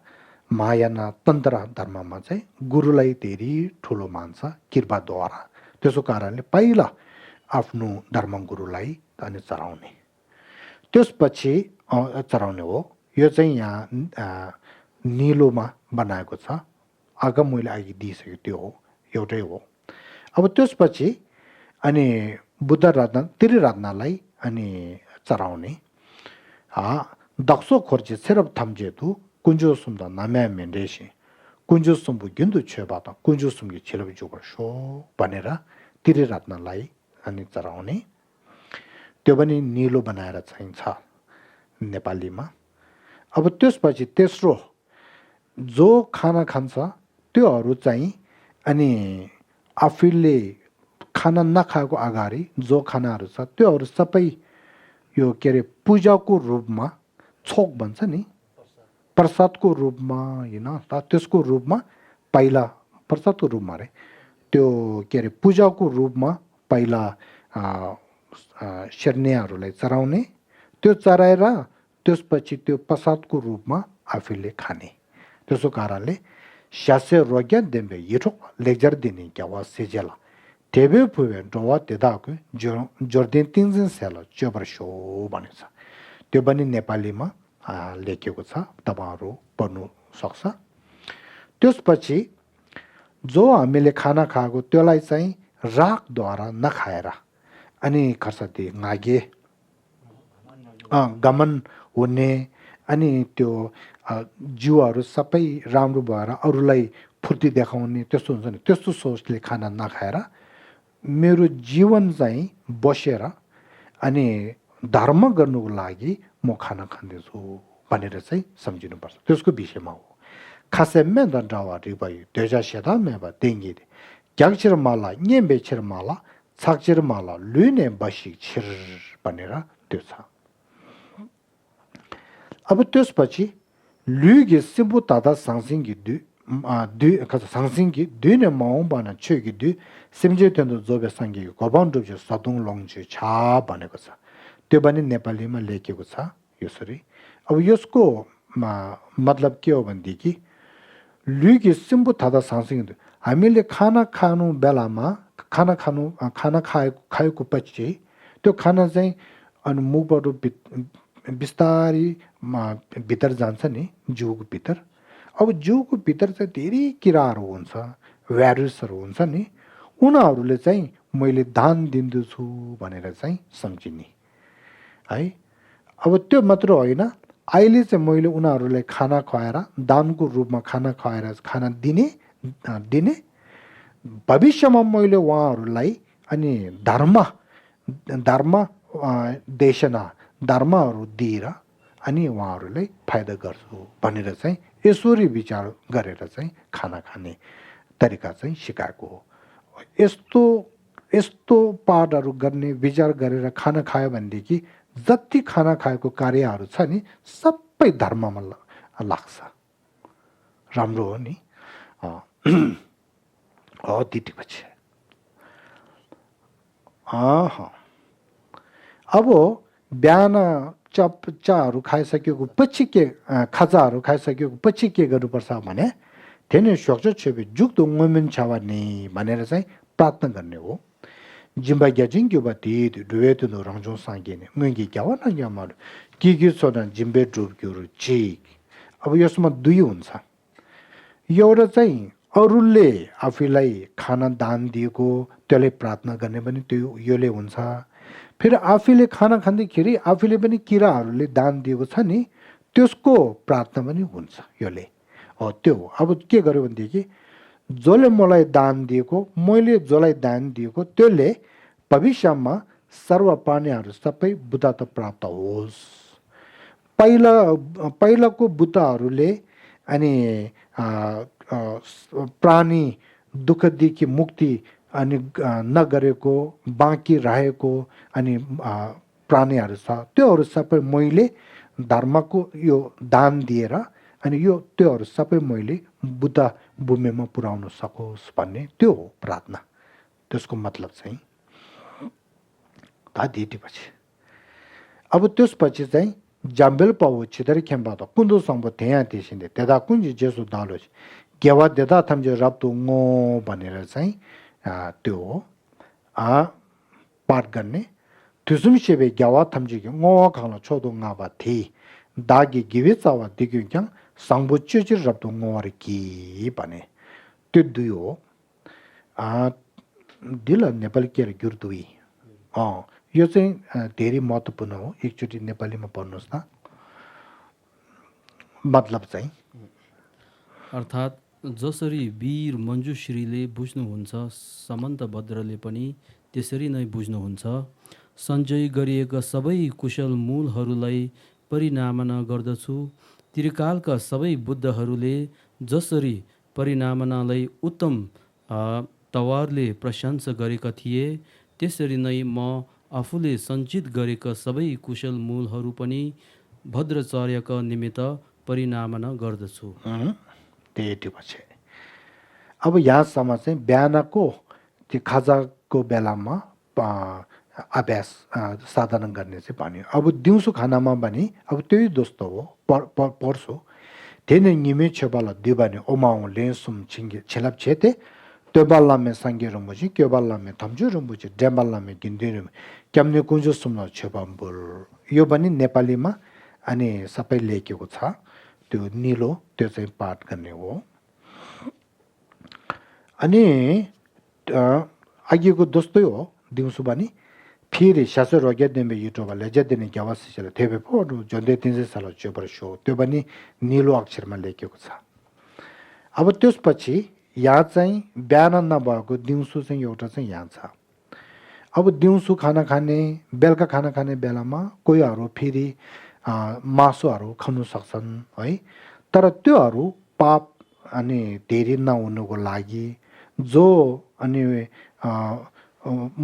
महायाना तन्त्र धर्ममा चाहिँ गुरुलाई धेरै ठुलो मान्छ कृपाद्वारा त्यसो कारणले पहिला आफ्नो धर्म गुरुलाई अनि चढाउने त्यसपछि चढाउने हो यो चाहिँ यहाँ नीलोमा बनाएको छ आगम मैले अघि दिइसकेको त्यो हो एउटै हो अब त्यसपछि अनि बुद्ध रत्न त्रिरत्नलाई अनि चराउने दक्सो खोर्चे सेरब थम्जेतु कुंजो सुम्दा नाम्या मेन्डेसी कुंजो सुम्बु गिन्दु छेबाता कुंजो सुम्गे छिरब जुगर शो भनेर त्रिरत्नलाई अनि चराउने त्यो पनि निलो बनाएर चाहिन्छ नेपालीमा अब त्यसपछि तेस्रो जो खाना खान्छ त्योहरू चाहिँ अनि आफूले खाना नखाएको अगाडि जो खानाहरू छ त्योहरू सबै यो के अरे पूजाको रूपमा छोक भन्छ नि प्रसादको रूपमा हैन त्यसको रूपमा पहिला प्रसादको रूपमा रे त्यो के अरे पूजाको रूपमा पहिला शरणीहरूलाई चढाउने त्यो चढाएर त्यसपछि त्यो प्रसादको रूपमा आफूले खाने त्यसो कारणले शास्य रोग्या देम्बे यठो लेक्चर दिने क्या वा सेजेला टेबे पुवे डोवा तेदाको जोर्देन तिनजन सेल चबर शो भनिन्छ त्यो पनि नेपालीमा लेखेको छ तपाईहरु पढ्नु सक्छ त्यसपछि जो हामीले खाना खाएको त्यसलाई चाहिँ रागद्वारा नखाएर अनि खर्सते नागे गमन हुने अनि त्यो जीवहरू सबै राम्रो भएर अरूलाई फुर्ती देखाउने त्यस्तो हुन्छ नि त्यस्तो सोचले खाना नखाएर मेरो जीवन चाहिँ बसेर अनि धर्म गर्नुको लागि म खाना खान्दैछु भनेर चाहिँ सम्झिनुपर्छ त्यसको विषयमा हो खासैमे दण्डवा रिबाई देजा सेदा मेबा देंगी ग्यागचिर माला न्येबेचिर माला छाकचिर माला लुने बसी छिर भनेर त्यो छ अब त्यसपछि लुगे सिम्बु तादा सांसिङगी सांसिङगी दुने माउ बना छेगी दु सिमजे तेन्दो जोबे सांगी गोबान रुपजे सदुङ लङजे छा भनेको छ त्यो पनि नेपालीमा लेखेको छ यसरी अब यसको मतलब के हो भनेदेखि लुगे सिम्बु तादा सांसिङ हामीले खाना खानु बेलामा खाना खाएको पछि त्यो खाना चाहिँ अनि मुखबाट बिस्तारै भित्र जान्छ नि जिउको भित्र अब जिउको भित्र चाहिँ धेरै किराहरू हुन्छ भाइरसहरू हुन्छ नि उनीहरूले चाहिँ मैले दान दिन्छु भनेर चाहिँ सम्झिने है अब त्यो मात्र होइन अहिले चाहिँ मैले उनीहरूलाई खाना खुवाएर दानको रूपमा खाना खुवाएर खाना दिने भविष्यमा मैले उहाँहरूलाई अनि धर्म देशना धर्महरू दिएर अनि उहाँहरूलाई फाइदा गर्छु भनेर चाहिँ यसरी विचार गरेर चाहिँ खाना खाने तरिका चाहिँ सिकाएको हो यस्तो पाठहरू गर्ने विचार गरेर खाना खायो भनेदेखि जति खाना खाएको कार्यहरू छ नि सबै धर्ममा लाग्छ राम्रो हो नि त्यतिपछि अब बिहान चाहरू खाइसकेको पछि के खाजाहरू खाइसकेको पछि के गर्नुपर्छ भने थेने सक्छ छेबे जुक्तो मोमेन छावा नि भनेर चाहिँ प्रार्थना गर्ने हो जिम्बा ग्याजिङ क्युबा ती दुवेत नो रङजो सांगेने ngंगी क्यावा न यामार के सोना जिम्बे ड्रुप क्युरु चिक अब यसमा दुई हुन्छ एउटा चाहिँ अरूले आफूलाई खाना दान दिएको त्यसले प्रार्थना गर्ने पनि त्यो योले हुन्छ फेरि आफूले खाना खाँदाखेरि आफूले पनि किराहरूले दान दिएको छ नि त्यसको प्रार्थना पनि हुन्छ योले त्यो अब के गर्यो भनेदेखि जसले मलाई दान दिएको मैले जसलाई दान दिएको त्यसले भविष्यमा सर्व प्राणीहरू सबै बुद्धत्व प्राप्त होस् पहिलाको बुद्धहरूले अनि प्राणी दुःखदेखि मुक्ति अनि नगरेको बाँकी रहेको अनि प्राणीहरू छ त्योहरू सबै मैले धर्मको यो दान दिएर अनि यो त्योहरू सबै मैले बुद्ध भूमिमा पुर्याउन सकोस् भन्ने त्यो हो प्रार्थना त्यसको मतलब चाहिँ पछि अब त्यसपछि चाहिँ जाम्बेल पाउ छिदर खेम्बा त कुन्दो सम्ब त्यहाँ त्यसिन्де त्यता कुन जेसो दालो गेवा देदा थम्जे रप्तु ngो भनेर चाहिँ त्यो पाठ गर्ने त्यसुम सेबे गेवा थम्जे ngो खाना छोदो ngaba thi दागी गिवे चावा दिग्यु क्याङ सांबुच्चे रप्तु ngो रे कि भने त्यो दुई हो दिल नेपाली के गुरुदुई यो चाहिँ धेरै महत्त्वपूर्ण हो एकचोटि नेपालीमा पढ्नुहोस् न मतलब चाहिँ अर्थात् जसरी वीर मञ्जुश्रीले बुझ्नुहुन्छ समन्त भद्रले पनि त्यसरी नै बुझ्नुहुन्छ सञ्चय गरिएका सबै कुशल मूलहरूलाई परिनामना गर्दछु त्रिकालका सबै बुद्धहरूले जसरी परिनामनालाई उत्तम तवारले प्रशंसा गरेका थिए त्यसरी नै म आफूले सञ्चित गरेका सबै कुशल मूलहरू पनि भद्राचार्यका निमित्त परिनामना गर्दछु त्यही पछि अब यहाँसम्म चाहिँ बिहानको त्यो खाजाको बेलामा अभ्यास साधना गर्ने चाहिँ भन्यो अब दिउँसो खानामा भने अब त्यही जस्तो हो पर्सो त्यही निमे छेबाला दिबानी ओमाउ लेसुम छिङ्गे छेलाप छेते त्यो बल्लामे सङ्गे रुम्बुची त्यो बल्लामे थम्जु रुम्बुची डेम्बल्लामे गिन्दी रुम क्याम्ने कुन्जो सुम्न छेबाम्बुल यो पनि नेपालीमा अनि सबै लेखेको छ त्यो निलो त्यो चाहिँ पाठ गर्ने हो अनि अघिको जस्तै हो दिउँसो पनि फेरि सासु रोग्या दिने युट्युबले ज्यादिने ग्यावासिसले थेबे पो झन्डै 300 साल चोपर सो त्यो पनि निलो अक्षरमा लेखेको छ अब त्यसपछि यहाँ चाहिँ बिहान नभएको दिउँसो चाहिँ एउटा चाहिँ यहाँ छ अब दिउँसो खाना खाने बेलुका खाना खाने बेलामा कोहीहरू फेरि मासुहरू खानु सक्छन् है तर त्योहरू पाप अनि धेरै नहुनुको लागि जो अनि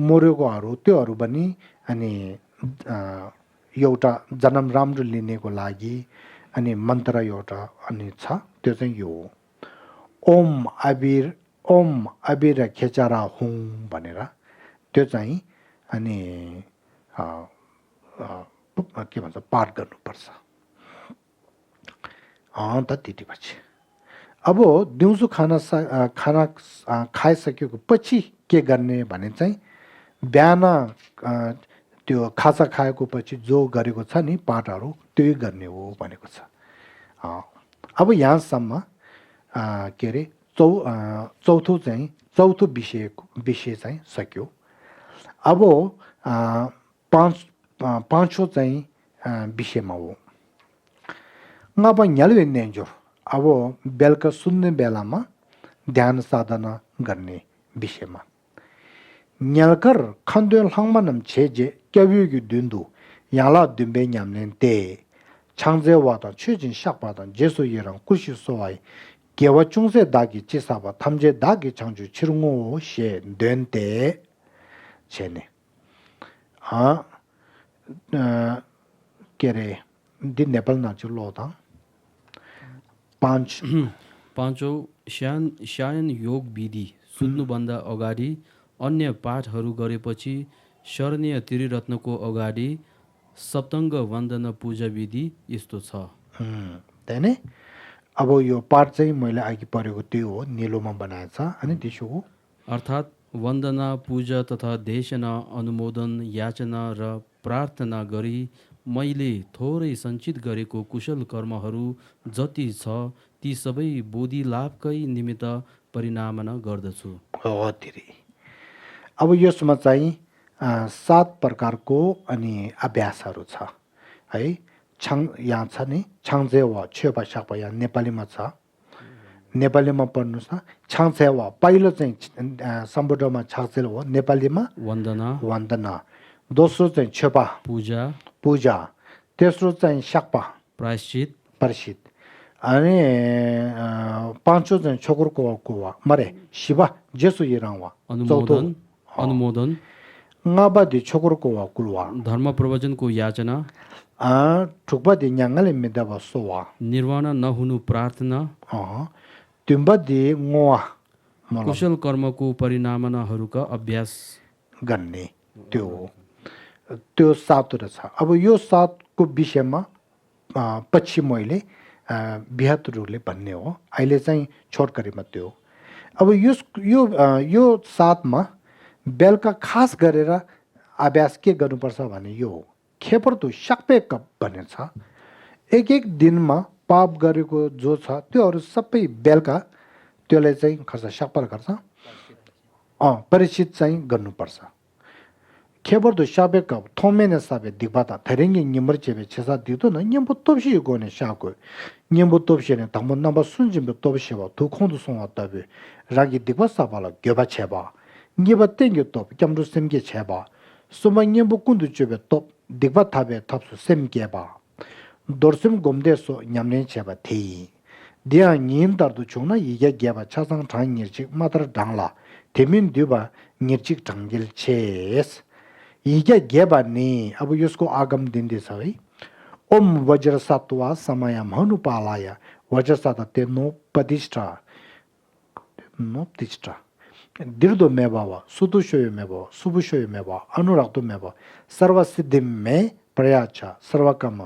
मरेकोहरू त्योहरू पनि अनि एउटा जन्म राम्रो लिनेको लागि अनि मन्त्र एउटा अनि छ त्यो चाहिँ यो ओम अबिर खेचारा हुँ भनेर त्यो चाहिँ अनि के भन्छ पाठ गर्नुपर्छ त त्यति पछि अब दिउँसो खाना खाइसकेको पछि के गर्ने भने चाहिँ बिहान त्यो खाजा खाएको पछि जो गरेको छ नि पाठहरू त्यही गर्ने हो भनेको छ अब यहाँसम्म के अरे चौथो विषय चाहिँ सक्यो अब पाँचौँ चाहिँ विषयमा हो अब यहाँले अब बेलुका सुन्ने बेलामा ध्यान साधना गर्ने विषयमा न्यालकर खन्दुल हङमनम छेजे क्याव्युगु दुन्दु याला दुम्बे न्यामलेन ते छाङजे वाता छुजिन शाकपादन जेसो येरङ कुशी सोवाई केवा चुङसे दागी चिसाबा थम्जे दागी छाङजु छिरुङो शे देन्ते छेने के अरे दिन नेपाल नाचु लोता पाँचौँ शयन योग विधि सुत्नुभन्दा अगाडि अन्य पाठहरू गरेपछि शरणीय त्रिरत्नको अगाडि सप्तङ्ग वन्दन पूजा विधि यस्तो छ त्यही अब यो पाठ चाहिँ मैले अघि पढेको त्यो हो निलोमा बनाएछ अनि त्यसो हो अर्थात् वन्दना पूजा तथा देशना अनुमोदन याचना र प्रार्थना गरी मैले थोरै सञ्चित गरेको कुशल कर्महरू जति छ ती सबै बोधि लाभकै निमित्त परिनामना गर्दछु अब यसमा चाहिँ 7 प्रकारको अनि अभ्यासहरू छ है यहाँ छ नि छाङजेवा छेपा सापा यहाँ नेपालीमा छ नेपालीमा पढ्नुहोस् न छाङजेवा पहिलो चाहिँ सम्बोधनमा छाङजेल हो नेपालीमा वन्दना दोस्रो चाहिँ छेपा पूजा तेस्रो चाहिँ शाक्पा प्रायश्चित अनि पाँचौँ चाहिँ छोकरको कुवा मरे शिवा जेसु यरावा अनुमोदन ngabaди chokor ko wa kulwa धर्म प्रवचनको याचना ठुकबादी न्याङले मेदावा सोवा निर्वाण नहुनु प्रार्थना तिम्बादी ngoa कुशल कर्मको परिणामनाहरूका अभ्यास गर्ने त्यो 7 छ अब यो 7 को विषयमा पछि मैले बृहत रूपले भन्ने हो अहिले चाहिँ छोटकरीमा त्यो अब यो 7 मा बेलुका खास गरेर अभ्यास के गर्नुपर्छ भने यो खेपर्दो सक्पे कप भन्ने छ एक दिनमा पाप गरेको जो छ त्योहरू सबै बेलुका त्यसले चाहिँ खर्च सक्पर गर्छ परिचित चाहिँ गर्नुपर्छ खेबर्दो शाबेक थोमेने साबे दिबाता थरेंगे निमर चेबे छेसा दितो न निम्बो तोबशी गोने शाको निम्बो तोबशी ने तमन नबा सुनजिम तोबशी वा दुखोंदु सोंवा तबे रागी दिबा साबाला गेबा छेबा निबा तेंगे तोब क्यामरु सेमगे छेबा सुमा निम्बो कुंदु चेबे तोब दिबा थाबे थापसु सेमगेबा दोर्सम गोमदेसो न्यामने छेबा थी दिया निम दर्दु चोना इगे गेबा छासंग थांग निर्चिक मात्र डांगला तेमिन दिबा निर्चिक टांगिल छेस इगे गेबानी अब यसको आगम दिन्दे छ है ओम वज्र सत्वा समयम हनुपालाय वज्र सत ते नो प्रतिष्ठा दिर्दो मेवा सुदुशोय मेवा सुबुशोय मेवा अनुरागतो मेवा सर्वसिद्धि में प्रयाच सर्वकम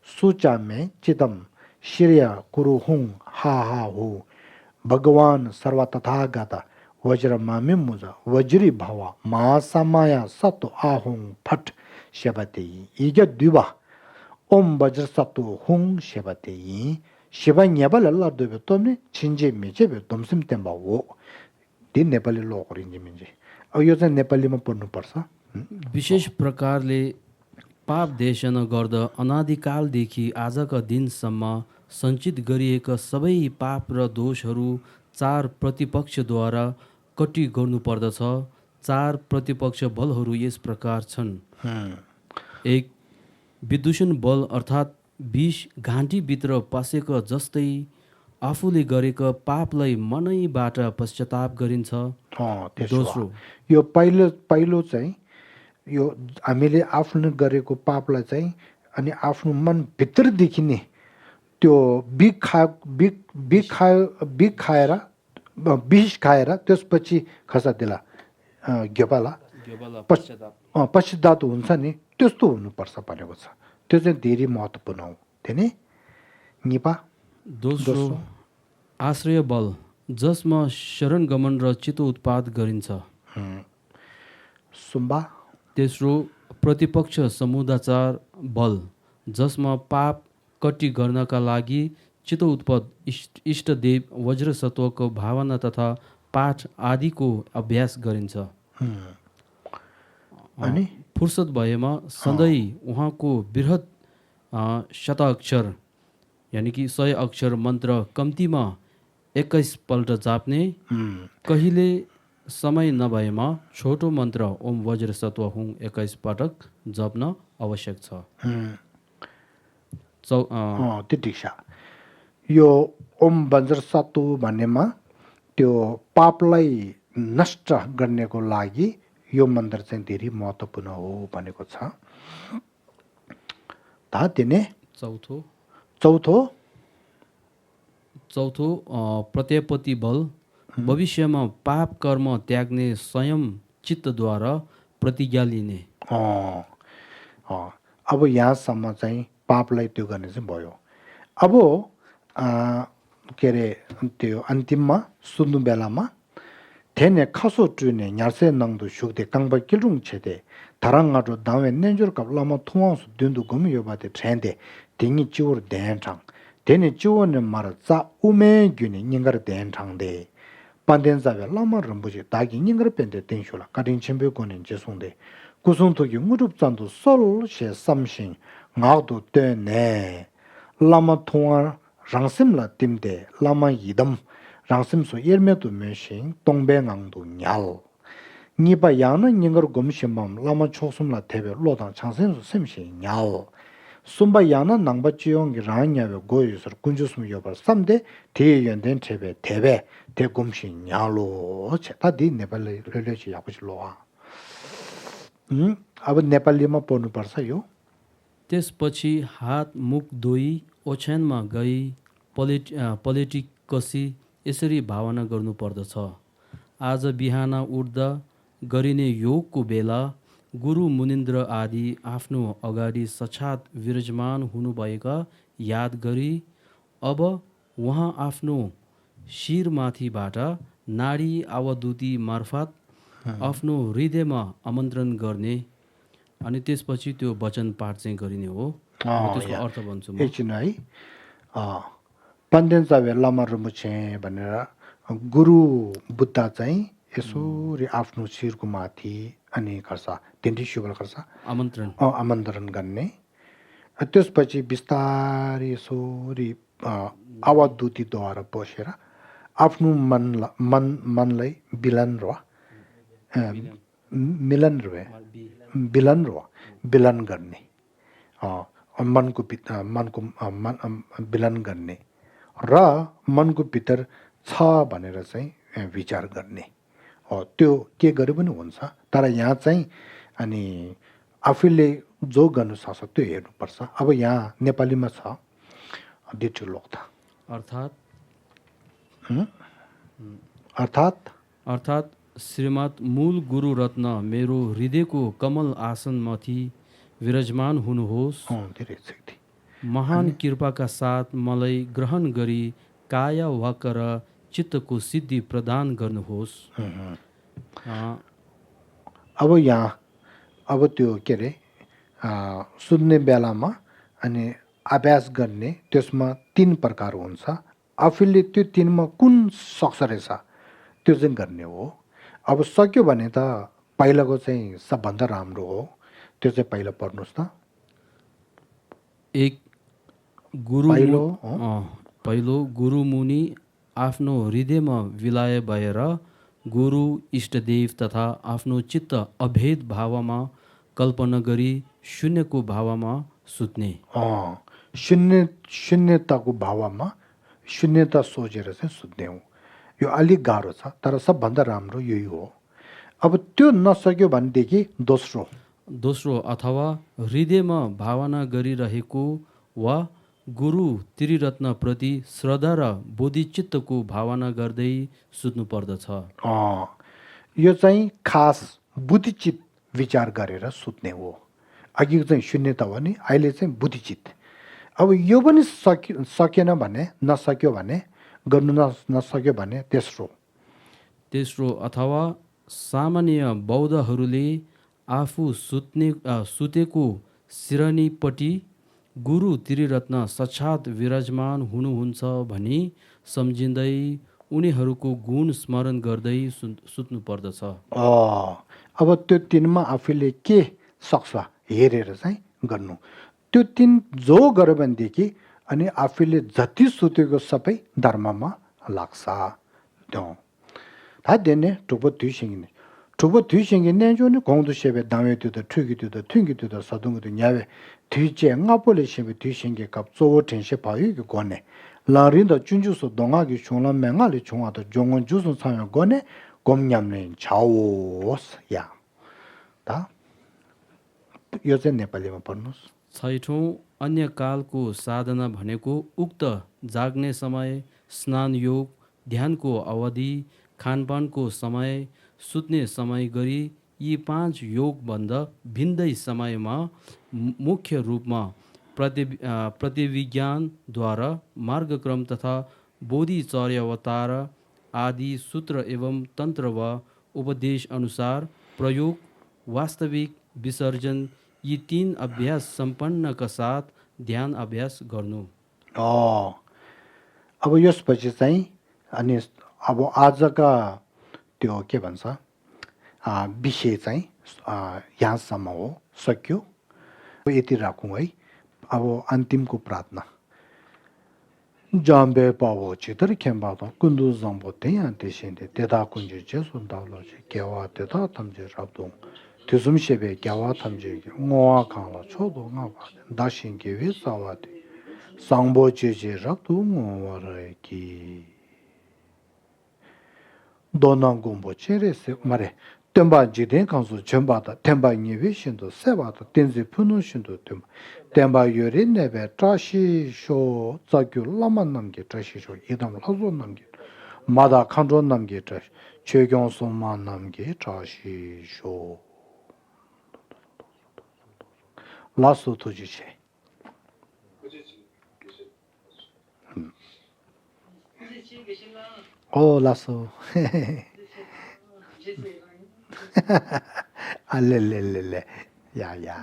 सुचा में चितम श्रेय कुरु हुं हा हु भगवान सर्व तथागत वज्र मामिम मुजा वज्री भवा मा समाया सत्व आहुं फट शबते इगे द्विबा ओम वज्र सत्व हुं शबते शिवा न्याबल अल्लाह दुबे तोमने छिंजे मेजेबे तोमसिम तेम्बा वो दिन नेपाली लोकरिन्जी मिन्जे अब यो चाहिँ नेपालीमा पढ्नु पर्छ विशेष प्रकारले पाप देशन गर्दा अनादिकालदेखि आजका दिनसम्म सञ्चित गरिएका सबै पाप र दोषहरू चार प्रतिपक्षद्वारा कटी गर्नुपर्दछ चार प्रतिपक्ष बलहरू यस प्रकार छन् एक विदूषण बल अर्थात् विष घाँटीभित्र पसेको जस्तै आफूले गरेको पापलाई मनैबाट पश्चाताप गरिन्छ दोस्रो यो पहिलो चाहिँ यो हामीले आफ्नो गरेको पापलाई चाहिँ अनि आफ्नो मन भित्रदेखि नै त्यो विष खाएर त्यसपछि खसादेला गेपाला पश्चाताप हुन्छ नि त्यस्तो हुनुपर्छ भनेको छ त्यो चाहिँ धेरै महत्त्वपूर्ण हो त्यही निपा दोस्रो आश्रय बल जसमा शरण गमन र चित्त उत्पाद गरिन्छ सुम्बा तेस्रो प्रतिपक्ष समुदाचार बल जसमा पाप कटी गर्नका लागि चित्त उत्पाद इष्टदेव वज्र सत्वको भावना तथा पाठ आदिको अभ्यास गरिन्छ अनि फुर्सद भएमा सधैँ उहाँको बृहत शताक्षर यानि कि 100 अक्षर मन्त्र कम्तीमा 21 पल्ट जाप्ने कहिले समय नभएमा छोटो मन्त्र ओम वज्र सत्व हुँ 21 पटक जप्न आवश्यक छ त्यो ठिक छ यो ओम वज्र सत्व भन्नेमा त्यो पापलाई नष्ट गर्नेको लागि यो मन्त्र चाहिँ धेरै महत्त्वपूर्ण हो भनेको छ थाहा तिने चौथो प्रत्यपति बल भविष्यमा पाप कर्म त्याग्ने स्वयं चित्तद्वारा प्रतिज्ञा लिने अब यहाँसम्म चाहिँ पापलाई त्यो गर्ने चाहिँ भयो अब के अरे त्यो अन्तिममा सुन्नु बेलामा थेने खसो ट्रुने न्यार्से नङदु सुक्दे काङबा किलरुङ छेदे धराङाटो दावे नेन्जुर कपलामा थुवासु दिन्दु गमि योबाते ट्रेन्डे धिङि चिवर देन्ठाङ थेने चिवने मार चा उमे गुने निंगर देन्ठाङदे पान्देन जाबे लामा रम्बुजे दागी निंगर पेन्ते तेंशुला काटिङ छेम्बे कोने जेसुङदे कुसुङ थोगी मुरुप चान्दु सोल शे समसिङ ngāgdu tēne lāma tōngā rāngsim lā tīmde lāma yidam rāngsim sō yerme tu mēshīng tōngbē ngāngdu nyāl nīpa yāna nyingar gomshimam lāma choksum lā tēbe lōdāng chāngsim sō simshīng nyāl sumba yāna nāngba chiyōngi rāñyāwe goyu sar kunchusum yobar samde tēye yōnden tēbe tē gomshīng nyālo che tā dī Nepali rēlēchi yabuchi loa अब नेपालीमा पढ्नु पर्छ यो त्यसपछि हात मुख धोई ओछ्यानमा गई पलेटी कसी यसरी भावना गर्नुपर्दछ आज बिहान उठ्दा गरिने योगको बेला गुरु मुनिन्द्र आदि आफ्नो अगाडि साक्षात् विराजमान हुनुभएका याद गरी अब उहाँ आफ्नो शिरमाथिबाट नाडी अवधूति मार्फत आफ्नो हृदयमा आमन्त्रण गर्ने अनि त्यसपछि त्यो वचन पाठ चाहिँ गरिने हो त्यसको अर्थ भन्छु म एकछिन है पन्देन चावे लामा रुमुछे भनेर गुरु बुद्ध चाहिँ यसोरी आफ्नो शिरको माथि अनि गर्छ तिनटी सुबल गर्छ आमन्त्रण गर्ने त्यसपछि बिस्तारै यसोरी अवधूतिद्वारा बसेर आफ्नो मनलाई बिलन गर्ने मनको बिलन गर्ने र मनको भित्र छ भनेर चाहिँ विचार गर्ने त्यो के गरे पनि हुन्छ तर यहाँ चाहिँ अनि आफूले जो गर्नु सक्छ त्यो हेर्नुपर्छ अब यहाँ नेपालीमा छ दिठो लोक्था अर्थात श्रीमद् मूल गुरु रत्न मेरो हृदयको कमल आसनमाथि विराजमान हुनुहोस् महान कृपाका साथ मलाई ग्रहण गरी काया वाक र चित्तको सिद्धि प्रदान गर्नुहोस् अब यहाँ अब त्यो के अरे सुन्ने बेलामा अनि अभ्यास गर्ने त्यसमा 3 प्रकार हुन्छ आफूले त्यो 3मा कुन सक्छ रहेछ त्यो चाहिँ गर्ने हो अब सक्यो भने त पहिलाको चाहिँ सबभन्दा राम्रो हो त्यो चाहिँ पहिला पढ्नुस् त पहिलो गुरु मुनि आफ्नो हृदयमा विलय भएर गुरु इष्टदेव तथा आफ्नो चित्त अभेद भावमा कल्पना गरी शून्यको भावमा सुत्ने शून्यताको भावमा शून्यता सोचेर चाहिँ सुत्ने हो यो अलिक गाह्रो छ तर सबभन्दा राम्रो यही हो अब त्यो नसक्यो भनेदेखि दोस्रो अथवा हृदयमा भावना गरिरहेको वा गुरु त्रिरत्न प्रति श्रद्धा र बोधिचित्तको भावना गर्दै सुत्नु पर्दछ यो चाहिँ खास बुद्धिचित विचार गरेर सुत्ने हो अघि चाहिँ शून्यता हो नि अहिले चाहिँ बुद्धिचित अब यो पनि सकेन भने नसक्यो भने गर्नु नसक्यो भने तेस्रो अथवा सामान्य बौद्धहरूले आफू सुतेको सिरनीपट्टि गुरु त्रिरत्न साक्षात विराजमान हुनुहुन्छ भनी सम्झिँदै उनीहरूको गुण स्मरण गर्दै सुत्नु पर्दछ अब त्यो 3मा आफूले के सक्छ हेरेर चाहिँ गर्नु त्यो 3 जो गर्यो भनेदेखि अनि आफूले जति सुतेको सबै धर्ममा लाग्छ 다 되네 두버 뒤싱이네 두버 뒤싱이네 저는 공도 셰베 당외도도ထွ기도도 튕기도도 사동도 냐베 뒤제 응아볼레 셰베 뒤싱게 갑 조어 텐셰 바유 고네 라린도 준주소 동아기 총란 맹알이 총아도 종원 주소 상여 고네 곰냠네 자오스 야다 요새 नेपालीमा पढ्नुस् छैठौं अन्य कालको साधना भनेको उक्त जाग्ने समय स्नान योग ध्यानको अवधि खानपानको समय सुत्ने समय गरी यी 5 योगभन्दा भिन्दै समयमा मुख्य रूपमा प्रतिविज्ञानद्वारा मार्गक्रम तथा बोधिचर्यावतार आदि सूत्र एवं तन्त्र वा उपदेश अनुसार प्रयोग वास्तविक विसर्जन यी 3 अभ्यास सम्पन्नका साथ ध्यान अभ्यास गर्नु अब यसपछि चाहिँ अनि अब आजका त्यो के भन्छ विषय चाहिँ यहाँसम्म हो सक्यो यति राखौँ है अब अन्तिमको प्रार्थना जाम्बे पावो चितर खेम्बादा कुन्दु जम्बो त्यहाँ देशिन्데 대다 군주 제손다로지 개와 대다 탐제 rab동 त्यसुम शेबे 개와 탐제 ngoa khangla chodo nga ba dashin ge we sawade sangbo jeje rabdo ngoare ki 도난 공부 체레스 말에 템바 지된 강수 전바다 템바 니비신도 세바도 덴지 푸노신도 템바 요리 네베 트라시쇼 자규 라만 남게 트라시쇼 이담 하조 남게 마다 칸조 남게 트라시 최경송만 남게 트라시쇼 라스 토지체 라소 알레레레레 야야